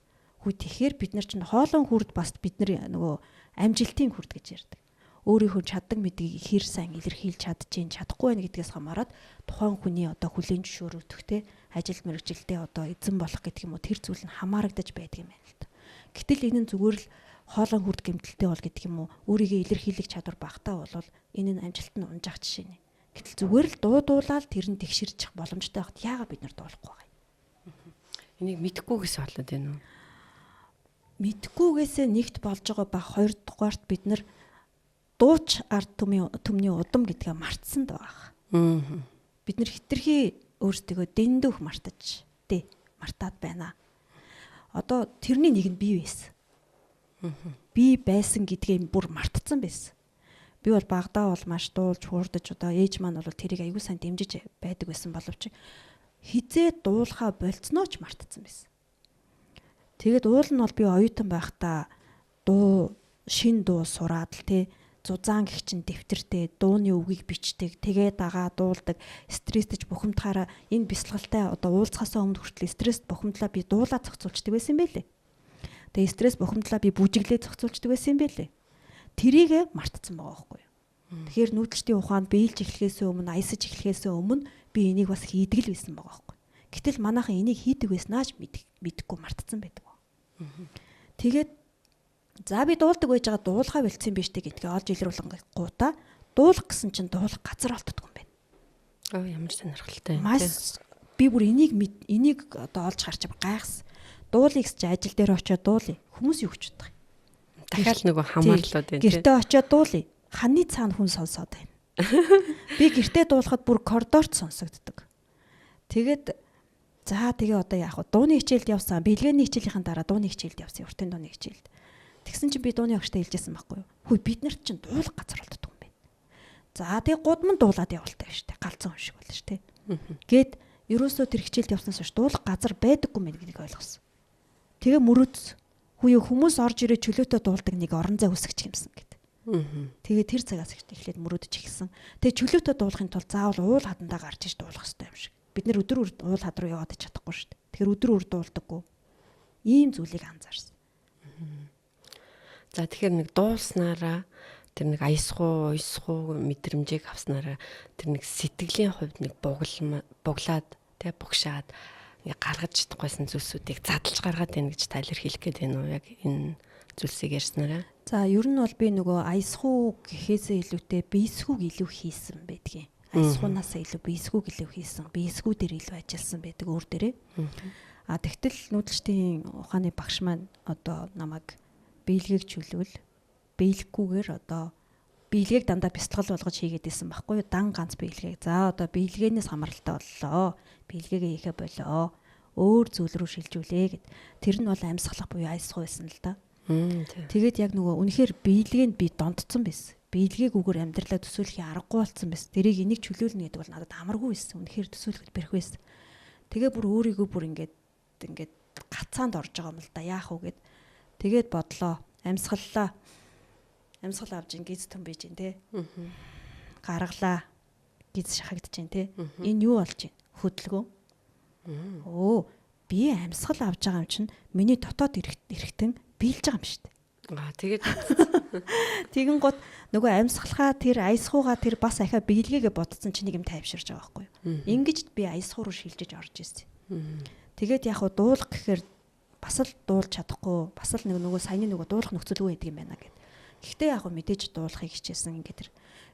S1: Хүү тэгэхээр бид нар чинь хоолон хүрд бас бид нар нөгөө амжилтын хүрд гэж ярьдаг. Өөрийнхөө чаддаг мэдгийг хэр сайн илэрхийлж чадчихээн, чадахгүй байна гэдгээс хамаарат тухайн хүний одоо хүлээн зөвшөөрөгдөх те ажил мэргэжилдээ одоо эзэн болох гэдэг юм уу, тэр зүйл нь хамаарагдаж байдаг юм байна л та. Гэтэл энэ нь зүгээр л хоолон хүрд гэмтэлтэй бол гэдэг юм уу, өөрийгөө илэрхийлэх чадвар багтаа бол энэ нь амжилт нь унжаах жишээ нэ. Гэтэл зүгээр л дуудуулаад тэр нь тэгшэрчих боломжтой байхад яагаад бид нар дуулахгүй байгаа
S2: юм? Энийг мэдэхгүйгээс болоод байна уу?
S1: Мэдэхгүйгээсээ нэгт болж байгаа ба, хоёрдугаарт бид нар дууч ард түмний удам гэдгээ мартсан байгаа. Бид нар хитрхи өөрсдийгөө дэндүүх мартаж тий мартаад байна. Одоо тэрний нэг нь би байсан. Би байсан гэдгээ бүр мартцсан байсан. Би бол багадаа бол маш дуулж хуурдаж, одоо ээж маань бол тэрийг аягүй сайн дэмжиж байдаг байсан боловч хизээ дуулахаа болцсноо ч мартцсан байсан. Тэгээд уул нь бол би оюутан байхдаа дуу шин дуу сураад л тий зузаан гих чин дэвтэртэй дууны үгийг бичдэг, тэгээ дагаа дуулдаг, стресстэж бухимдахаараа энэ бясалгалтай одоо уулзахаасаа өмнө хүртэл стресст бухимдлаа би дуулаа зохицуулчдаг байсан юм байлээ. Тэгээ стресс бухимдлаа би бүжиглээ зохицуулчдаг байсан юм байлээ. Тэрийг мартцсан байгаа байхгүй юу. Тэгэхээр нүүдэлчдийн ухаанд биелж эхлэхээс өмнө, аясаж эхлэхээс өмнө би энийг бас хийдэг л байсан байгаа байхгүй. Гэтэл манайхан энийг хийдэг байснаа ч мэдэхгүй мартцсан байдаг. Тэгээд за би дуулдаг байж байгаа дуулахаа бэлдсэн биш үү гэдгээ олж илрүүлэнгуутаа дуулах гэсэн чинь дуулах газар олддоггүй юм байна.
S2: Аа, ямар сонирхолтой
S1: юм. Маш би бүр энийг одоо олж гарч гайхсан. Дуулыг ч ажил дээр очиод дуулъя. Хүмүүс юу гэж бодох юм?
S2: Дахиад нөгөө хамаарлууд
S1: байна. Гэртээ очиод дуулъя. Ханы цаана хүн сонсоод байна. Би гэртээ дуулахад бүр коридорт сонсогддог. Тэгээд за тэгээ одоо яах вэ? Дууны хичээлд явсан. Бэлгээний хичээлийнхэн дараа дууны хичээлд явсан. Уртын дууны хичээлд. Тэгсэн чинь би дууны огштой хэлжсэн байхгүй юу? Хүй бид нарт чинь дуулах газар олддог юм байна. За тэгээ гудман дуулаад явалтай шүү дээ. Галзуу хүн шиг болно шүү дээ. Гээд ерөөсөө тэр хичээлд явснаас хойш дуулах газар байдаггүй юм гэдгийг ойлгосон. Тэгээ мөрөөдс. Хүү хүмүүс орж ирээ чөлөөтэй дуулдаг нэг орон зай үүсгэж юмсан гэд. Тэгээ тэр цагаас эхлээд мөрөөдөж эхэлсэн. Тэгээ чөлөөтэй дуулахын тулд заавал уул хадандаа гарч иж дуулах хэрэгтэй юм шиг. Бид нэр өдөр уул хад руу яваад чадахгүй шүү дээ. Тэгэхээр өдөр үр дуулдаггүй. Ийм зүйлийг анзаарсан.
S2: За тэгэхээр нэг дуулснараа тэр нэг аясгуу, уйсгуу мэдрэмжийг авснараа тэр нэг сэтгэлийн хувьд нэг буглаад тэ бугшаад ингээ гаргаж чадахгүйсэн зүйлсүүдийг задлж гаргаад байна гэж та илэрхийлэх гээд байна уу яг энэ зүйлсийг ярьснараа?
S1: За ер нь бол би нөгөө аясгуу гэхээсээ илүүтэй биесгүүг илүү хийсэн байдгийн. Аясгуунаасаа илүү биесгүүг илүү хийсэн. Биесгүү дээр илүү ажилласан байдаг өөр дээрээ. А тэгтэл нүүдэлчдийн ухааны багш маань одоо намайг биелгээг чөлөөл, биелэхгүйгээр одоо биелгээг дандаа бясалгал болгож хийгээд исэн байхгүй юу? Дан ганц биелгээг. За одоо биелгээнээс хамааралтай боллоо. Биелгээгээ хийхэ болоо. Өөр зүйл рүү шилжүүлээ гэд. Тэр нь бол амьсгалах буюу аясгуу байсан л да. Тэгээд яг нөгөө үнэхээр биелгээнд би донтцсон байсан. Биелгээгүйгээр амьдралаа төсөөлөхийн аргагүй болсон байсан. Тэрийг энийг чөлөөлнө гэдэг бол надад амаргүй байсан. Үнэхээр төсөөлөхөд бэрх байсан. Тэгээ бүр өөрийгөө бүр ингээд гацаанд орж байгаа юм л да. Яах вэ гэд. Тэгээд бодлоо. Амьсгаллаа. Амьсгал авч ин гиз түн бийж ин тэ. Гаргалаа. Гиз шахагдж ин тэ. Энэ юу болж байна? Хөдөлгөөн. Өө би амьсгал авч байгаа юм чинь миний дотоод эргэтэн биелж байгаа юм шүү дээ.
S2: Аа тэгээд
S1: тэгэн гот нөгөө амьсгалахаа тэр аясгуугаа тэр бас ахаа биелгээгээ бодсон чинь нэг юм тайвширж байгаа байхгүй юу. Ингэж би аясгуу руу шилжиж орж ирсэн. Тэгээд яг хуу дуулах гэхээр бас л дуулж чадахгүй, бас л нэг нөгөө саяны нөгөө дуулах нөхцөлгүй байдаг юм байна гэд. Гэхдээ яг хуу мэдээж дуулахыг хичээсэн ингээд тэр.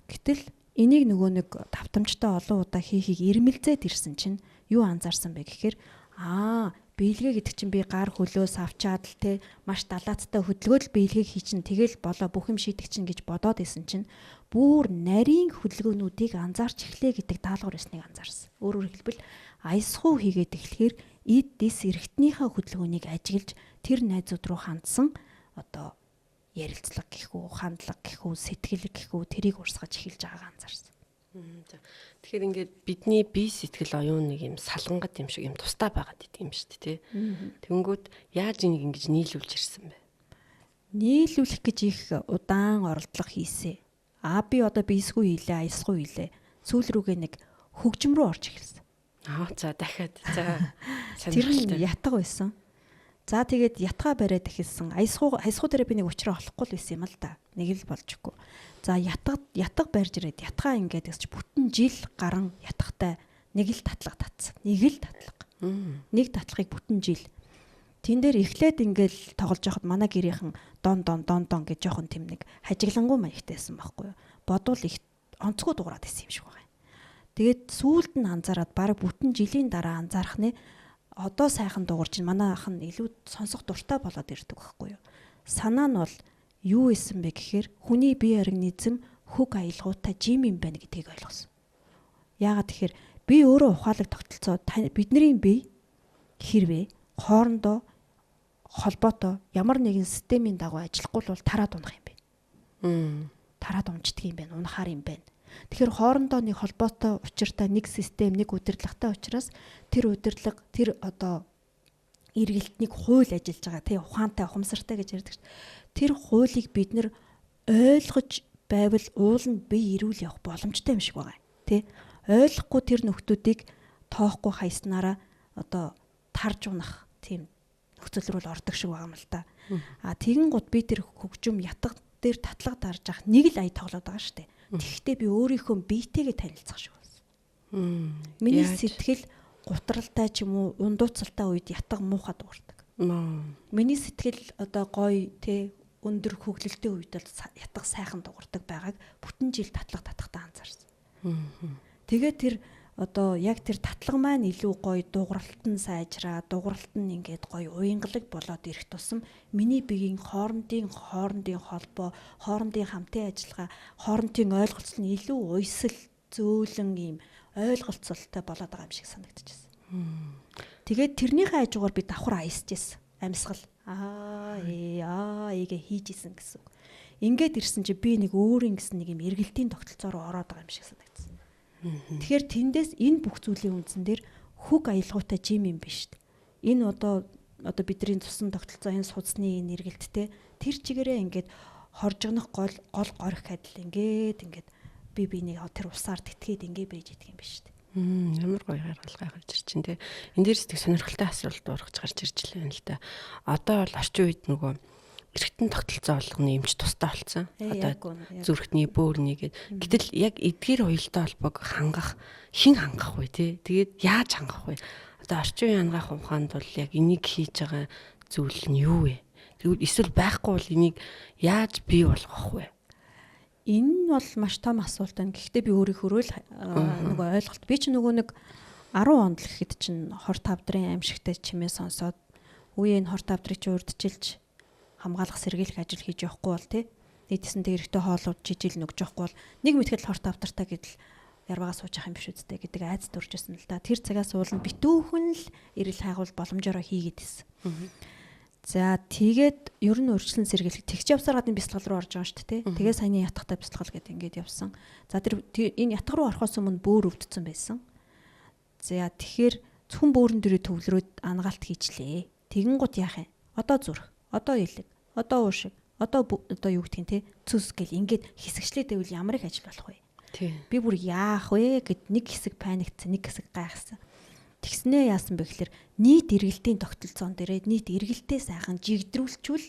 S1: Гэтэл энийг нөгөө нэг давтамжтай олон удаа хийхийг ирмэлзээд ирсэн чинь юу анзаарсан бэ гэхээр аа биелгээ гэдэг чинь би гар хөлөөс авчаад л те маш далаацтай хөдөлгөөд л биелгээг хий чинь тэгэл болоо бүх юм шийдэх чинь гэж бодоод исэн чинь бүр нарийн хөдөлгөөнүүдийг анзаарч эхлэе гэдэг даалгавар өсныг анзаарсан. Өөрөөр хэлбэл аясгуу хийгээд эхлэхээр эд дэс эргэтнийхээ хөдөлгөөнийг ажиглаж тэр найзууд руу хандсан одоо ярилцлага гэх үү, хандлага гэх үү, сэтгэл гэх үү тэрийг урсгаж эхэлж байгааг анзаарсан.
S2: Тэгэхээр ингээд бидний бие сэтгэл оюун нэг юм салгангад юм шиг юм тусдаа байгаад идэг юм шүү дээ, тий. Тэнгүүд яаж энийг ингэж нийлүүлж ирсэн бэ?
S1: Нийлүүлэх гэж их удаан оролдлого хийсэ. Аа би одоо биесгүй хийлээ, аясгүй хийлээ. Сүүл рүүгээ нэг хөгжим рүү орж эхэлсэн.
S2: Аа за дахиад за
S1: сонирхолтой. Тэр нь ятга байсан. За тэгээд ятгаа бариад эхэлсэн. Аясгуу дээр би нэг учраа олохгүй л байсан юм л да. Нэг л болчихгүй. За ятга барьж ирээд ятгаа ингээд гэсэн чи бүтэн жил гарan ятгатай нэг л татлага татсан. Нэг л татлага. Нэг татлагыг бүтэн жил. Тэн дээр эхлээд ингээл тоглож байхад манай гэрийнхэн дон дон дон дон гэж жоохон тэм нэг хажиглангуй маягтай байсан байхгүй юу. Бодвол их онцгой дуурайд байсан юм шиг байгаа юм. Тэгээд сүүлд нь анзаараад бараг бүтэн жилийн дараа анзаарах нэ одоо сайхан дуугарч манай ах нь илүү сонсох дуртай болоод ирдэг байхгүй юу. Санаа нь бол юу исэн бэ гэхээр хүний бие организм хөг аялгаутай жим юм байна гэдгийг ойлгосон. Яагаад тэгэхээр би өөрөө ухаалаг тогтолцоо бидний бие хэрвээ хоорондоо холбоотой ямар нэгэн системийн дагуу ажиллахгүй бол тараад унах юм байна. Тараад унждаг юм байна, унахаар юм байна. Тэгэхээр хоорондоо нэг холбоотой учиртай нэг систем, нэг удирдлагатай учраас тэр удирдлага, тэр одоо эргэлт нэг хууль ажиллаж байгаа тий ухаантай, ухамсартай гэж ярьдаг шүү. Тэр хуулийг бид нэр ойлгож байвал уул нь бие эрүүл явах боломжтой юм шиг байгаа тий. Ойлгохгүй тэр нөхдүүдийг тоохгүй хайснараа одоо тарж унах тийм нөхцөл рүү л ордог шиг байгаа юм л та. А тэгэн гут би тэр хөгжим ятга дээр татлага дарж ах нэг л ая тоглоод байгаа шүү дээ. Тэгэхдээ би өөрийнхөө биетэйгээ танилцах шиг болсон. Миний сэтгэл гутралтай ч юм уу ундууцалтай үед ятга муухай дуурдаг. Миний сэтгэл одоо гоё те өндөр хөглөлттэй үед бол ятга сайхан дуурдаг байгааг бүтэн жил татлага татахтаа анзаарсан. Тэгээд тэр одоо яг тэр татлага маань илүү гоё дууралт нь сайжраа, дууралт нь ингээд гоё уянгалаг болоод ирэх тусам миний биеийн хоорондын холбоо, хоорондын хамтын ажиллагаа, хоорондын ойлголцол нь илүү уйсал, зөөлөн ийм ойлголцолтой болоод байгаа юм шиг санагдчихсэн. Тэгээд тэрнийхээ хажуугаар би давхар аясч ирсэн. Амьсгал аа ээ хийж исэн гэсэн үг. Ингээд ирсэн чи би нэг өөрийн гэсэн нэг юм эргэлтийн тогтолцоо руу ороод байгаа юм шиг санагдсан. Тэгэхээр тэндээс энэ бүх зүйлийн үндсэн дээр хөг аялгаутай жим юм биш үү? Энэ одоо бидний цусан тогтолцоо, энэ судасны энэ эргэлттэй тэр чигээрээ ингээд хоржигнох гол горих адил ингээд би биенийг тэр усаар тэтгээд ингээд байж идэх юм биш үү?
S2: Ямар гоё гаргалгаа гарч ирж чинь те. Энэ дээрс тэг сонирхолтой асуулт ургаж гарч ирж лээ л да. Одоо бол орчин үед нөгөө эргэтэн тогтолцоо болгоны эмч тустай болсон. Одоо зүрхний, бөөрний гэд. Гэтэл яг эдгээр уялдаа холбоог хангах хэн хангах вэ те? Тэгээд яаж хангах вэ? Одоо орчин үеийн анагаах ухаанд бол яг энийг хийж байгаа зүйл нь юу вэ? Тэгвэл эсвэл байхгүй бол энийг яаж бий болгох вэ?
S1: Энэ бол маш том асуулт байна. Гэхдээ би өөрийнхөө л нөгөө ойлголт. Би ч нөгөө нэг 10 онд л гэхэд чинь хор тавдрын аимшигтай чимээ сонсоод үе энэ хор тавдрыг чи урдчилж хамгаалах сэргийлэх ажил хийж явахгүй бол тий нийтсэн дээр эрэгтэй хоолууд жижиг нөгж явахгүй бол нэг мэтгэл хор тавдартай гэдэл ярвагаа сууж явах юм биш үсттэй гэдэг айц төрж ирсэн л да. Тэр цагаас уул нь битүүхэн л эрэл хайгуул боломжоор хийгээд ирсэн. За тэгээд ер нь урьдчилан сэргийлэх тэгч явсаар гадны бясалгал руу орж байгаа шүү дээ. Тэгээ саяны ятгатай бясалгал гэдэг ингээд явсан. За тэр энэ ятга руу орохоос өмнө бөөр өвдсөн байсан. За тэгэхээр зөвхөн бөөрн дээрээ төвлөрөөд ангаалт хийчлээ. Тэгэн гут яах юм? Одоо зүрх, одоо элэг, одоо уушиг, одоо юу гэдгийг те цүс гэл ингээд хэсэгчлээд байвал ямар их ажил болох вэ? Би бүр яах вэ гэд нэг хэсэг паниктсан, нэг хэсэг гайхсан. Тэгснээ яасан бэ гэхээр нийт эргэлтийн тогтолцоон дээрээ нийт эргэлтээ сайхан жигдрүүлчүүл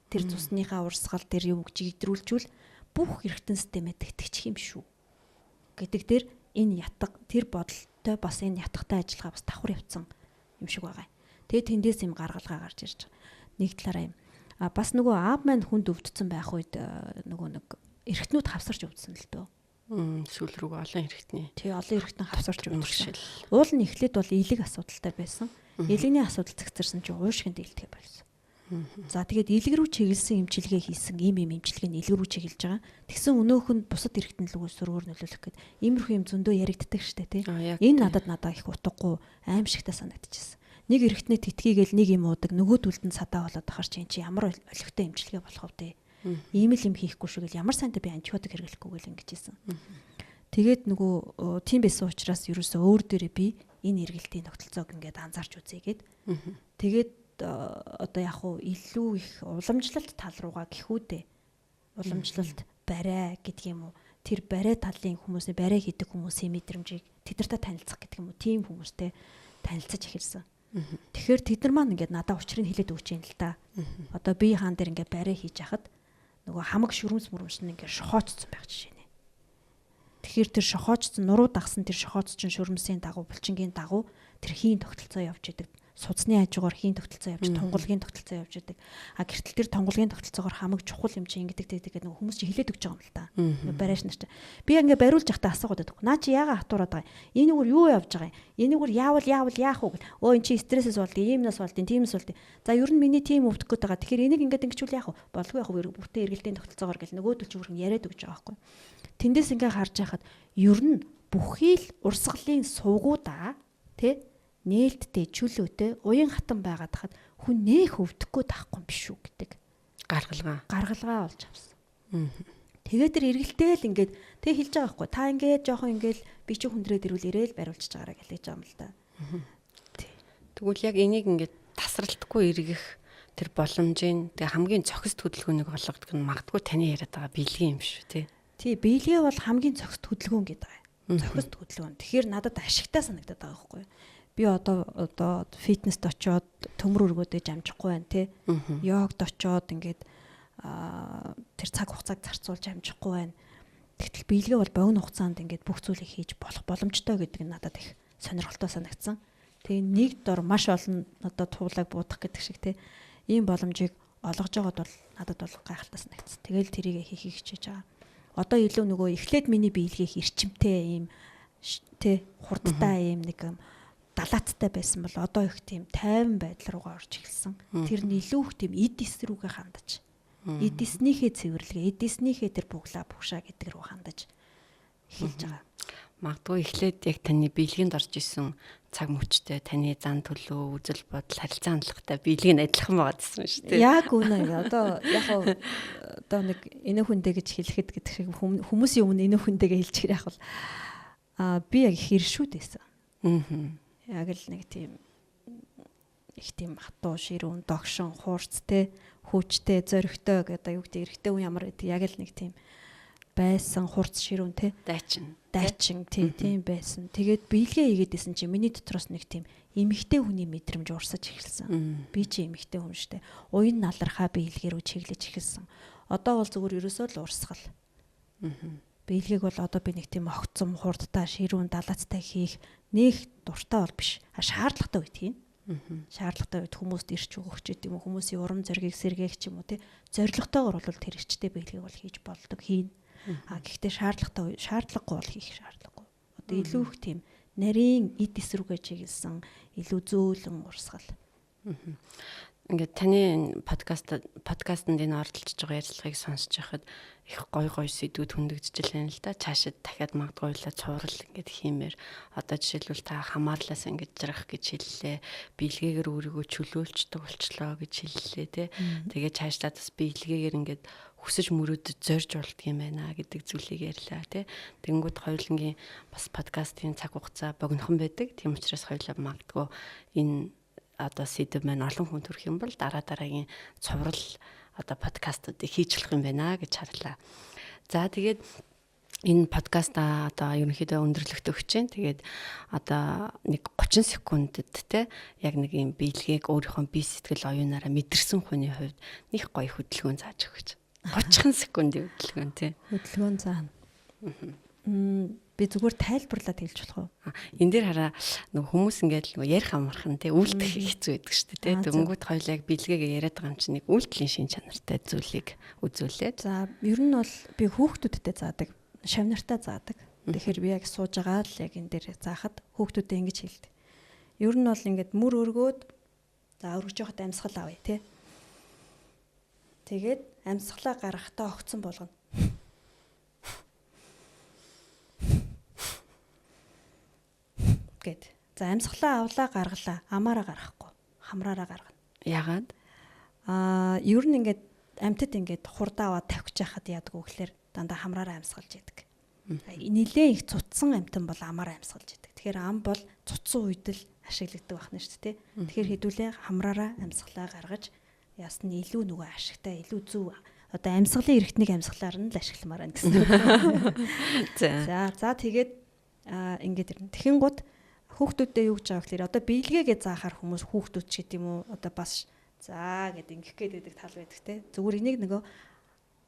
S1: тэр цусныхаа урсгал тэр юм жигдрүүлчүүл бүх эргэтэн системээ тэгтгэчих юм шүү гэдэг дээр энэ ятга тэр бодолтой бас энэ ятгатай ажиллагаа бас давхар явцсан юм шиг байгаа. Тэгээ тэндээс юм гаргалгаа гарч ирж байгаа. Нэг талаараа юм. А бас нөгөө аав маань хүнд өвдсөн байх үед нөгөө нэг эргэтнүүд хавсарч өвдсөн л дөө.
S2: Сүүл рүүгээ олон эргэтний.
S1: Тий, олон эргэтэн хавсарч өвдсөн. Уул нь эхлээд бол элэг асуудалтай байсан. Элэгний асуудал цэгцэрсэн чинь уушгинд илтгэе болсон. За тэгээд элэг рүү чиглэсэн эмчилгээ хийсэн ийм ийм эмчилгээ нь элэг рүү чиглэж байгаа. Тэгсэн өнөөх нь бусад эргэтэн лүгөө сөргөөр нөлөөлөх гээд иймэрхүү юм зөндөө яригддаг штэ тий. Энэ надад их утгагүй аимшигтай санагдчихсэн. Нэг эргэтний тэтгийгээл нэг юм уудаг нөгөөдөлд нь садаа болоод ахар чинь чи ямар олигтой эмчилгээ болох вэ? Ийм л юм хийхгүй шүү гэл ямар сайнтай би антибиотик хэрэглэхгүй гэл ингэж хэлсэн. Тэгээд нөгөө тийм байсан учраас ерөөсөө өөр дээрээ би энэ эргэлтийн тогтолцоог ингээд анзаарч үзье гээд. Тэгээд одоо яг уу илүү их уламжлалт тал руугаа гэхүүдээ уламжлалт барай гэдэг юм уу? Тэр барай талын хүмүүсийн барай хийдэг хүмүүсийн мэдрэмжийг тэдэртэй танилцах гэдэг юм уу? Тийм хүмүүстэй танилцаж эхэлсэн. Тэгэхээр тэд нар маань ингээд надаа учрыг хэлээд өгч юм л та. Одоо би хаан дээр ингээд барай хийж хахад нөгөө хамаг шүрмс мөрөмс нь ингээд шохоочсон байх жишээ нэ. Тэгэхээр тэр шохоочсон нуруу дагсан тэр шохооц чинь шүрмсийн дагуу булчингийн дагуу тэр хийн тогтолцоо явж идэг. Судасны хажуугаар хийн тогтолцоо явж, тунгалгийн тогтолцоо явж идэг. А гэртэл тэр тунгалгийн тогтолцоогоор хамаг чухал юм чи ингэдэг тэгдэг гэдэг нөгөө хүмүүс чи хэлээд өгч байгаа юм л та. Барайш нар чи. Би ингээ бариулж явахдаа асуугаад байдаг. Наа чи яага хатуураад байгаа юм? Энэ үгээр юу явж байгаа юм? Энэ үгээр яавал яавал яах вэ гэл. Өө эн чи стрессээс болд, иймнээс болд, тиймээс болд. За ер нь миний тим өвдөх гээд байгаа. Тэгэхээр энийг ингээд ингэчүүл яах вэ? Болгүй яах вэ? Бүртээ эргэлтийн тогтолцоогоор гэл нөгөөдөл чи бүрхэн яриад өгч байгаа байхгүй. Тэндээс ингээ харж байхад ер нь бүхий л урсгалын суугуудаа тэ нээлттэй, чөлөөтэй, уян хатан байгаад хахад хүн нэх өвдөхгүй таахгүй юм биш үү гэдэг
S2: гаргалгаа.
S1: Гаргалгаа олж авсан. Тэгээд тэр эргэлтээл ингээд тэг хэлж байгаа байхгүй. Та ингээд жоохон ингээд би чи хүндрээд ирвэл ирээл бариулчихж байгаараа гэж хэлж байгаа юм л да.
S2: Тэгвэл яг энийг ингээд тасралтгүй эргэх тэр боломжийн тэг хамгийн цохист хөдөлгөөнийг олгодог нь магадгүй таны яриад байгаа биелгийн юм шүү тий.
S1: Тий, биелгээ бол хамгийн цохист хөдөлгөөн гэдэг байгаа. Цохист хөдөлгөөн. Тэгэхээр надад ашигтай санагдаад байгаа байхгүй юу? Би одоо фитнест очиод төмөр өргөөдөө амжихгүй байна те. Йогд очиод ингээд тэр цаг хугацааг зарцуулж амжихгүй байна. Тэгтэл биелгээ бол богино хугацаанд ингээд бүх зүйлийг хийж болох боломжтой гэдэг нь надад их сонирхолтой санагдсан. Тэгээ нэг дор маш олон одоо туулайг буудах гэдэг шиг те. Ийм боломжийг олгож байгаад бол надад бол гайхалтай санагдсан. Тэгэл тэрийг хийхийг хичээж байгаа. Одоо илүү нөгөө эхлээд миний биелгээх эрчимтэй ийм те хурдтай ийм нэг юм далаацтай байсан бол одоо их тийм тайван байдал руугаа орж эхэлсэн. Тэр нь илүү их тийм эд эс рүүгээ хандаж. Эд эснийхээ цэвэрлэгээ, эд эснийхээ тэр буглаа бугшаа гэдэг рүү хандаж эхэлж байгаа.
S2: Магадгүй эхлээд яг таны биелгэнд орж исэн цаг мөчтэй таны зан төлөө, үзэл бодол, харилцаа хандлагатай биелэг нь адилхан байгаа гэсэн шүү дээ.
S1: Яг үнэ. Одоо яг одоо нэг энэ хүндээ гэж хэлэхэд гэдэг шиг хүмүүсийн өмнө энэ хүндэгээ хэлчихээр яг бол би яг их иршүүд байсан. Яг л нэг тийм их тийм хатуу, ширүүн, догшин, хуурц те, хүчтэй, зоригтой гэдэг юу гэдэг эрэгтэй хүн ямар гэдэг яг л нэг тийм байсан хурц ширүүн те.
S2: Дайчин.
S1: Дайчин тий, тийм байсан. Тэгээд биелгээ хийгээд исэн чинь миний дотроос нэг тийм эмэгтэй хүний мэдрэмж урсаж эхэлсэн. Би чи эмэгтэй хүн штэ. Уян налархаа биелгээ рүү чиглэж эхэлсэн. Одоо бол зүгээр ерөөсөө л урсгал. Биелгээг бол одоо би нэг тийм огцом, хурдтай, ширүүн, далаацтай хийх нэх дуртай бол биш. А шаардлагатай үед хийн. Шаардлагатай үед хүмүүст ирч өгөх ч гэдэм үү, хүмүүсийн урам зоригийг сэргээх ч юм уу тий. Зорилготойгоор бол тэр эрчтэй биелгээг бол хийж болдог хийн. А гэхдээ шаардлагатай шаардлагагүй бол хийх шаардлагагүй. Одоо илүү их тийм нарийн эд эс рүүгээ чиглэсэн илүү зөөлөн урсгал.
S2: Ингээд таны энэ подкастэнд энэ оролцож байгаа ярилцлагыг сонсож байхад их гой гой сэдвүүд хөндөгдөж байна л да. Цаашид дахиад магадгүй л цуврал ингээд хиймээр. Одоо жишээлбэл та хамаарлаас ингээд жаргах гэж хэллээ. Биелгээгээр өөрийгөө чөлөөлчдөг болчлоо гэж хэллээ те. Тэгээ цаашлаад бас биелгээгээр ингээд хүсэж мөрөөдөж зорж болдго юм байна гэдэг зүйлийг ярьлаа тий. Тэнгүүд хоёулангийн бас подкастын цаг хугацаа богинохон байдаг. Тийм учраас хоёулаа магадгүй энэ одоо сэдв маань олон хүн төрөх юм бол дараа дараагийн цуврал одоо подкастуудыг хийж болох юм байна гэж харлаа. За тэгээд энэ подкаста одоо ерөнхийдөө өндөрлөгт өгч чинь. Тэгээд одоо нэг 30 секундэд те яг нэг юм биелгээг өөрийнхөө бие сэтгэл оюунаараа мэдэрсэн хүний хувьд нэг гоё хөдөлгөөн зааж өгч. 30 секундын хөдөлгөөн тий.
S1: Хөдөлгөөн заана. Би зүгээр тайлбарлаад хэлж болох уу?
S2: Энэ дээр хараа нөгөө хүмүүс ингээд нөгөө ярих амархан тий үйлдэх хэцүү байдаг шүү дээ тий. Дөнгөт хоёул яг бэлгээгээ яриад байгаа юм чинь нэг үйлдэлийн шин чанартай зүйлийг үзүүлээд.
S1: За ер нь бол би хүүхдүүдтэй заадаг, шавнартаа заадаг. Тэгэхээр би яг сууж байгаа л яг энэ дээр заахад хүүхдүүдэд ингэж хэлдэг. Ер нь бол ингээд мөр өргөөд за өргөж явахад амьсгал авъя тий. Тэгээд амьсгалаа гаргахтаа огцон болгоно. Гэт. За амьсгалаа авлаа гаргалаа. Амаараа гаргахгүй. Хамраараа гаргана.
S2: Яагаад?
S1: Ер нь ингээд амьтад ингээд хурдаа аваад тавьчих хахад яадаг вэ гэхээр дандаа хамраараа амьсгалж яадаг. Нилээн их цутсан амьтан бол амаараа амьсгалж яадаг. Тэгэхээр ам бол цутсан үед л ашиглагддаг байна шүү дээ. Тэгэхээр хэдүүлээ хамраараа амьсгалаа гаргаж ясна илүү нөгөө ашигтай, илүү зөв одоо амьсгалын эргэтнийг амьсгалаар нь л ашигламаар байна гэсэн.
S2: За
S1: за тэгээд ингээд ирнэ. Тэгэхин гут Хүүхдүүдэд юу гэж байгаа гэхээр одоо биелгээгээ заахаар хүмүүс хүүхдүүд ч гэдэм үү одоо бас за гэд ингэх гээд байдаг тал байдаг те. Зүгээр энийг нөгөө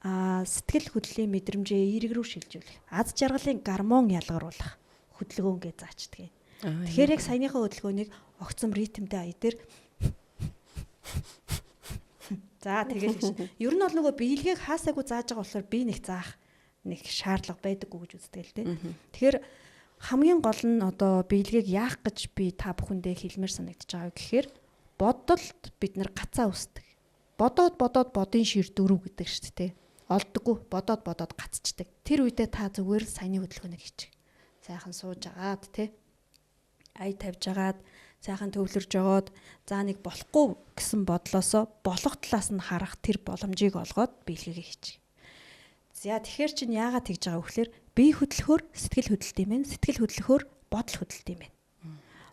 S1: сэтгэл хөдлөлийн мэдрэмжээ эерэг рүү шилжүүлэх, аз жаргалын гормон ялгаруулах хөдөлгөөн гэж заачдаг. Тэгэхээр яг саяныхаа хөдөлгөөнийг огцом ритмтэй ая дээр за тэгэл гэж. Ер нь бол нөгөө биелгээг хаасаагүй зааж байгаа болохоор би нэг заах нэг шаардлага байдаггүй гэж үздэг л дээ. Тэгэхээр хамгийн гол нь одоо биелгээг яах гэж би та бүхэндээ хэлмээр санагдаж байгаа гэхээр бодолд бид нар гацаа үсдэг. Бодоод бодоод бодын шир дөрөв гэдэг шүү дээ. Олддоггүй бодоод бодоод гацчдаг. Тэр үедээ та зүгээр л саяны хөдөлгөөнийг хийчих. Сайхан сууж агаад те. Ая тавьж агаад сайхан төвлөрж жогоод за нэг болохгүй гэсэн бодлосоо болох талаас нь харах тэр боломжийг олгоод биелгээгээ хийчих. За тэгэхээр чинь яагаад тэгж байгаа вэ гэхээр бие хөдлөхөөр сэтгэл хөдлөлт юм байна. Сэтгэл хөдлөхөөр бодол хөдлөлт юм байна.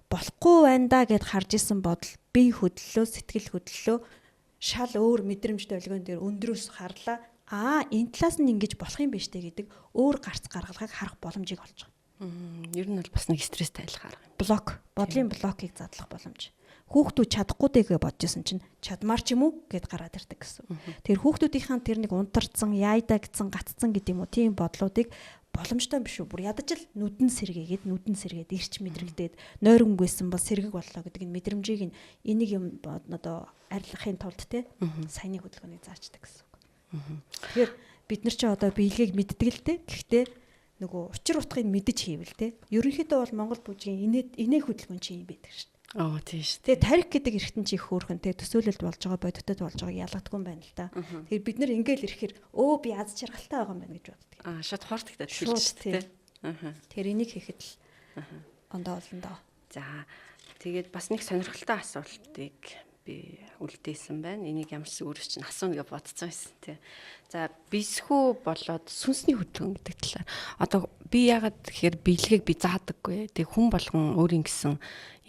S1: Болохгүй байна да гэд харж исэн бодол бие хөдлөлөө сэтгэл хөдлөлөө шал өөр мэдрэмж долгион дээр өндрөөс харлаа. Аа энэ талаас нь ингэж болох юм биш үү гэдэг өөр гарц гаргалгааг харах боломжийг олж байгаа.
S2: Ер нь бол бас нэг стресс тайлах арга юм.
S1: Блок, бодлын блокийг задлах боломж. Хүүхдүүд чадахгүй дээ гэж бодож исэн чинь чадмаар ч юм уу гэд гараад ирдэг гэсэн. Тэр хүүхдүүдийнхаа тэр нэг унтарцсан, яайдаа гэсэн, гаццсан гэдэг юм уу тийм бодлуудыг боломжтой биш үү? Бүр ядаж л нүдэн сэргээгээд, нүдэн сэргээд ирч мэдрэгдээд нойронгүйсэн бол сэргэг боллоо гэдэг энэ мэдрэмжийг энийг юм одоо арилгахын тулд те саяны хөдөлгөөнийг заачдаг гэсэн үг. Тэгэхээр бид нар чи одоо биелгээг мэддэг л дээ. Гэхдээ нөгөө учир утгыг мэдэж хийвэл те. Ерөнхийдөө бол Монгол бүжгийн инээ хөдөлгөөн чи юм байдаг шүү дээ.
S2: Аа тийм шүү.
S1: Тэгээ тарих гэдэг эргэтэн чи их хөөрхөн те төсөөлөлд болж байгаа бодитод болж байгааг ялгадгүй юм байна л да. Тэгэхээр бид нэр ингээл ирэхээр өө би аз жаргалтай байгаа юм байна гэж боддог.
S2: Аа шат хортогдоод хэлж шүү дээ.
S1: Аа. Тэр энийг хийхэд л ондоо олондоо.
S2: За тэгээд бас нэг сонирхолтой асуултыг би үлдээсэн байна. Энийг ямар ч өөрөөс чинь асууна гэж бодсон байсан тий. За бисхүү болоод сүнсний хөдөлгөөн гэдэг талаар. Одоо би яагаад тэгэхээр биелгээг би заадаггүй. Тэг хүн болгон өөрийн гэсэн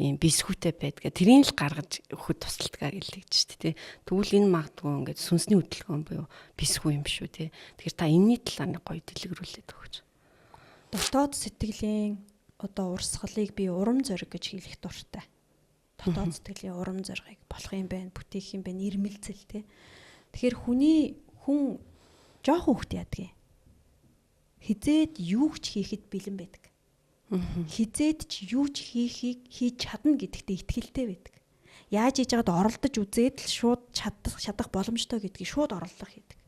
S2: ийм бисхүүтэй байдгаа. Тэрийг л гаргаж өгөхөд тусалдгаа гэлээ гэж шүү дээ тий. Тэгвэл энэ магадгүй ингээд сүнсний хөдөлгөөн буюу бисхүү юм шүү тий. Тэгэхээр та энэний талаар нэг гоё дэлгэрүүлээд өгөөч.
S1: Дотоод сэтгэлийн одоо урсгалыг би урам зориг гэж хэлэх дуртай. Дотоод сэтгэлийн урам зоригийг болох юм байна, бүтээх юм байна, ирмэлцэл тий. Тэгэхээр хүн жоохон хөвгт яадаг юм. Хизээд юу ч хийхэд бэлэн байдаг. Хизээд ч юу ч хийхийг хийж чадна гэдэгтээ итгэлтэй байдаг. Яаж хийж байгаад оролдож үзээд л шууд чадах боломжтой гэдгийг шууд оролдлого хийдэг.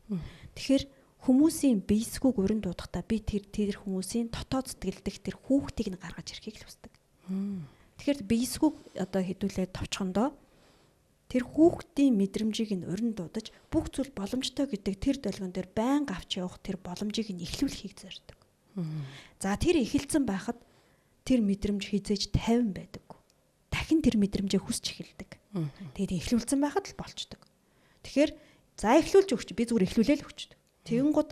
S1: Тэгэхээр хүмүүсийн биесгүүг уран дуудахдаа би тэр хүмүүсийн дотоод сэтгэлдэх тэр хүүхдийг нь гаргаж ирэхийг л хүсдэг. Тэгэхээр биесгүүг одоо хэдүүлээ товчхондоо тэр хүүхдийн мэдрэмжийг нь уран дуудаж бүх зүйл боломжтой гэдэг тэр долгион дээр байнга авч явах тэр боломжийг нь эхлүүлэхийг зорддог. За тэр эхэлсэн байхад тэр мэдрэмж хизээж 50 байдаг. Дахин тэр мэдрэмжээ хүсч эхэлдэг. Тэгээд эхлүүлсэн байхад л болчдөг. Тэгэхээр за эхлүүлж өгч би зүгээр эхлүүлээл өгчдөг. Тэгэнгүүт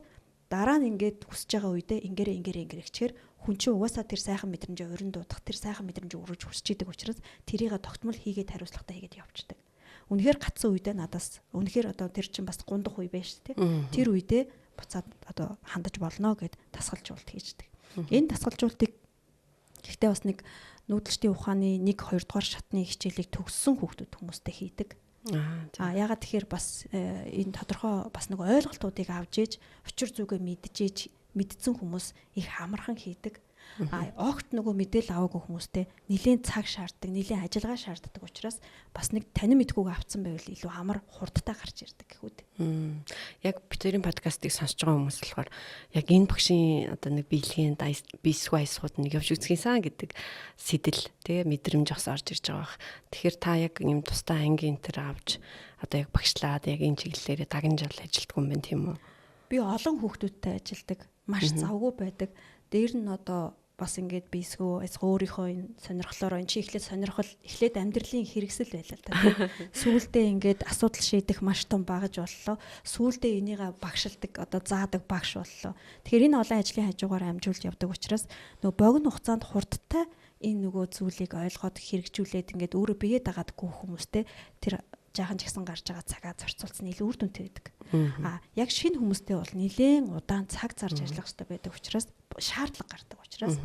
S1: дараа нь ингээд хүсэж байгаа үедээ ингээрэ ингээрэ ингээрэ гэчихээр хүн чинь угаасаа тэр сайхан мэдрэмжээ уран дуудах, тэр сайхан мэдрэмжээ өргөж хүсэж идэг учраас тэрийг тогтмол хийгээд хариуцлагатай хийгээд явчихдаг. Үнэхээр гацсан үедээ надаас үнэхээр одоо тэр чинь бас гундах үе байж шүү дээ. Тэр үедээ буцаад одоо хандаж болно гэд тасгалжуулалт хийждэг. Энэ тасгалжуулалтыг гэхдээ бас нэг нүүдэлчдийн ухааны 1 2 дугаар шатны хичээлийг төгссөн хүүхдүүд хүмүүстэй хийдэг. Аа ягаад тэгэхээр бас энэ тодорхой бас нэг ойлголтуудыг авч ээж учир зүгээ мэдчихэж мэдсэн хүмүүс их амархан хийдэг. А огт нөгөө мэдээлэл аваагүй хүмүүстэй нэлээд цаг шаарддаг, нэлээд ажиллагаа шаарддаг учраас бас нэг танин мэдхүүг авцсан байвал илүү амар хурдтай гарч ирдэг гэхүүд.
S2: Яг Питерийн подкастыг сонсож байгаа хүмүүс болохоор яг энэ багшийн одоо нэг биелэгийн биесгүй айсгууд нэг явж үзхийсэн гэдэг сэтэл тэгээ мэдрэмж бас орж ирж байгаа бах. Тэгэхээр та яг ийм тусдаа ангийн энэ төр авч одоо яг багшлаад яг энэ чиглэлээрээ дагнжаал ажилтгүй юм байна тийм үү?
S1: Би олон хүүхдүүдтэй ажилдаг. Маш завгүй байдаг. Дээр нь одоо бас ингээд биесгөө өөрийнхөө энэ сонирхлоороо энэ чи эхлээд сонирхол эхлээд амьдралын хэрэгсэл байлаа л та. Сүүлдээ ингээд асуудал шийдэх маш том багаж боллоо. Сүүлдээ энийгээ багшилдаг одоо заадаг багш боллоо. Тэгэхээр энэ олон ажлын хажуугаар амжуулж явдаг учраас нөгөө богино хугацаанд хурдтай энэ нөгөө зүйлийг ойлгоод хэрэгжүүлээд ингээд өөрөө бие дагаад гүөх хүмүүстэй тэр жаахан ч гэсэн гарч байгаа цагаа зарцуулсан илүү үр дүнтэй байдаг. А яг шинэ хүмүүстэй бол нэлээд удаан цаг зарж ажиллах хэрэгтэй байдаг учраас шаардлага гардаг учраас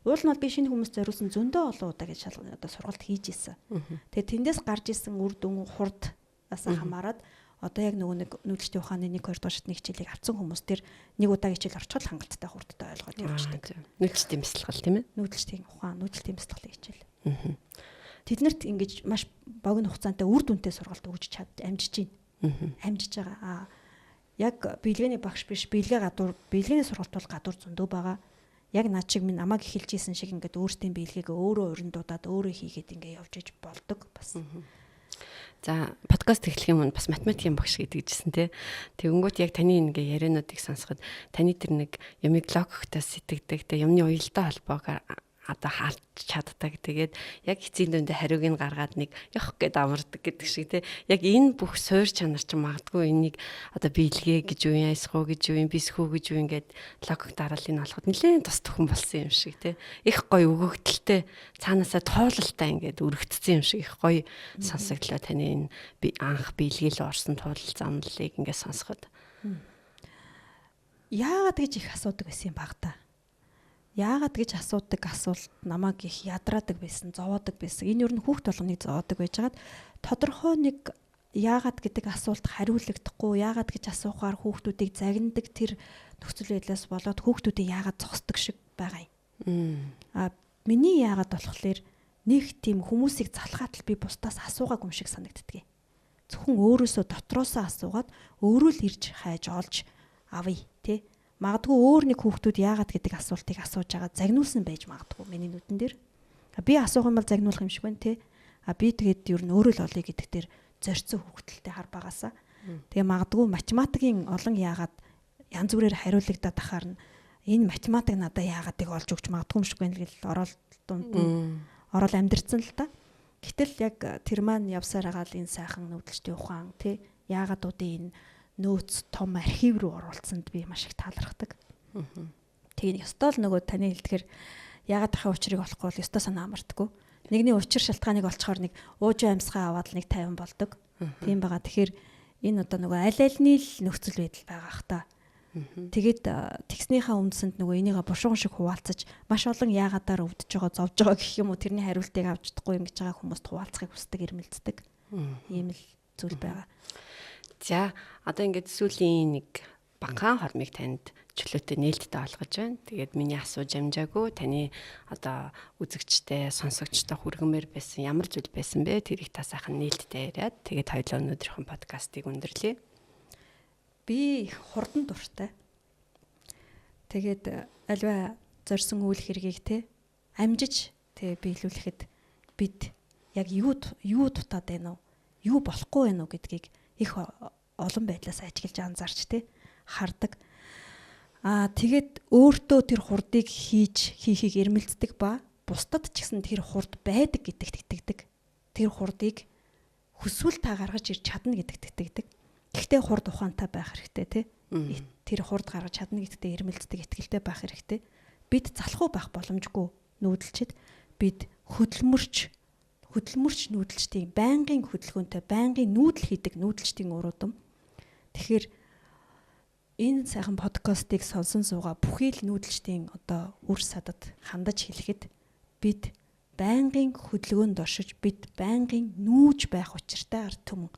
S1: Уул нь бол би шинэ хүмүүс зориулсан зөндөө олон удаа гэж одоо сургалт хийж исэн. Тэгээ тэндээс гарч исэн үр дүн хурдаас хамаарат одоо яг нөгөө нэг нүүдэлчдийн ухааны 1 2 дугаар шатны хичээлийг авсан хүмүүс тэр нэг удаагийн хичээл орчхол хангалттай хурдтай ойлгоод явчихдаг.
S2: Нүүдэлчдийн бясалгал тийм ээ?
S1: Нүүдэлчдийн ухаан, нүүдэлчдийн бясалгалын хичээл. Тэднэрт ингэж маш богино хугацаантай үр дүнтэй сургалт өгч чад амжиж байна. Амжиж байгаа. Аа яг биелгээний багш биш, биелгээ гадуур, биелгээний сургалт бол гадуур зөндөө байгаа. Яг над шиг минь намайг эхэлж исэн шиг ингээд өөрсдийн биелгээг өөрөө урин дуудаад өөрөө хийгээд ингээд явж иж болдог бас.
S2: За, подкаст эхлэх юм бас математикийн багш гэдэг жисэн тий. Тэгэнгүүт яг таны ингээ яриануудыг сонсоход таны тэр нэг юмыг логиктой сэтгэдэг, тэ юмны уялдаа холбоог одоо харж чаддаг. Тэгээд яг эцсийн дүндээ хариуг нь гаргаад нэг явах гээд амардаг гэдэг шиг тий. Яг энэ бүх суур чанар чинь магадгүй энийг одоо биелгээ гэж юу юм, айсгуу гэж юу юм, бисхүү гэж юу юм гээд логик дарааллыг олоход нэлээд тус төхөн болсон юм шиг тий. Их гоё өгөгдөлтэй цаанаасаа туулалтай ингээд өргөцсөн юм шиг их гоё сонсогдлоо таны энэ би анх биелгээл орсон туулал замналыг ингээд сонсоход.
S1: Яагаад гэж их асуудаг байсан юм баг та? Яагаад гэж асуудаг асуулт намайг их ядраадаг байсан, зовоодог байсан. Энэ ер нь хүүхд болгоныг зовоодог байжгаад тодорхой нэг яагаад гэдэг асуулт хариулагдахгүй, яагаад гэж асуухаар хүүхдүүдийг загнадаг тэр нөхцөл байдлаас болоод хүүхдүүдийг яагаад зогсдог шиг байгаа юм. А миний яагаад болохоор нэг тийм хүмүүсийг залхаатал би бусдаас асуугаагүй юм шиг санагддгийг. Зөвхөн өөрөөсөө дотроосоо асуугаад өөрөө л ирж хайж олж авъя тий. Магадгүй өөр нэг хүүхдүүд яагаад гэдэг асуултыг асууж байгаа загнуулсан байж магадгүй миний нүдэн дээр. Би асуух юм бол загнуулах юм шиг байна те. А би тэгээд ер нь өөрөө л олъё гэдэг дээр зорьцсон хүүхдэлтэй хар багасаа. Тэгээ магадгүй математикийн олон яагаад янз бүрээр хариулагдаад ахаар нь энэ математик надаа яагаадыг олж өгч магадгүй юм шиг байна л ороод дунд нь ороод амьдрцсан л та. Гэтэл яг тэр маань явсаар байгаа л энэ сайхан нүүдэлчдийн ухаан тий яагаадуудын энэ нөөц том архив руу оруулсанд би маш их талархдаг. Тэгээ ёстой л нөгөө таны хэлдгэр яагаад тахын учрыг олохгүй бол ёстой санаа амардаггүй. Нэгний учир шалтгааныг олцохоор нэг уужин амьсгаа аваад л нэг 50 болдог. Тийм байгаа. Тэгэхээр энэ одоо нөгөө аль альны л нөхцөл байдал байгаа х та. Тэгээд тэгснийхаа үндсэнд нөгөө энийгээ бушуухан шиг хуваалцаж маш олон яагадаар өвдөж байгаа, зовж байгаа гэх юм уу тэрний хариултыг авч чадахгүй юм гэж байгаа хүмүүст хуваалцахыг хүсдэг, эрмэлздэг. Ийм л зүйл байгаа.
S2: За одоо ингээд сүүлийн нэг багахан хормыг танд чөлөөтэй нээлттэй олгож байна. Тэгээд миний асууж амжаагүй таны одоо үзэгчтэй, сонсогчтой хүргэмээр байсан ямар зүйл байсан бэ? Тэрийг та сайхан нээлттэй яриад тэгээд хоёулаа өнөөдрийнхөө подкастыг өндөрлөе.
S1: Би хурдан дуртай. Тэгээд альва зорьсон үйл хэргийг те амжиж те биелүүлэхэд бид яг юу дутаад байна уу? Юу болохгүй байна уу гэдгийг их олон байдлаас ажиглаж анзаарч те хардаг. Аа тэгээд өөртөө тэр хурдыг хийхийг эрмэлздэг ба бусдад ч гэсэн тэр хурд байдаг гэдэгт итгэдэг. Тэр хурдыг хүсвэл та гаргаж ирч чадна гэдэгт итгэдэг. Гэхдээ хурд ухаантай байх хэрэгтэй те. Тэр хурд гаргаж чадна гэдэгтээ эрмэлздэг, итгэлтэй байх хэрэгтэй. Бид залхуу байх боломжгүй нүүдэлчд бид хөдөлмөрч нүүдэлчдийн байнгын хөдөлгөөнтэй, байнгын нүүдэл хийдэг нүүдэлчдийн ур удам. Тэгэхээр энэ сайхан подкастыг сонсон суугаа бүхий л нүүдэлчдийн одоо үр садад хандаж хэлэхэд бид байнгын хөдөлгөөнд оршиж, бид байнгын нүүж байх учиртай ард түмэн.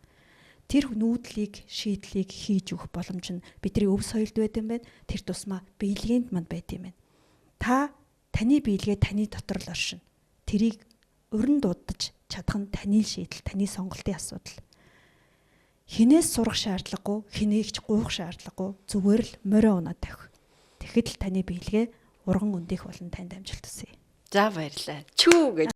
S1: Тэр нүүдлийг, шийдлийг хийж өгөх боломж нь бидний өв соёлд байд юм байна. Тэр тусмаа биелгээнд манд байд юм байна. Та таны биелгээ таны дотор л оршино. Тэрийг уран дуудаж чадах нь таны шийдэл, таны сонголтын асуудал. Хинээс сурах шаардлагагүй, хэнийг ч гуйх шаардлагагүй, зүгээр л морио унаад тавих. Тэгэхэд л таны биелгээ урган өндөх болон танд амжилт хүсье.
S2: За баярлалаа. Чүү гэж.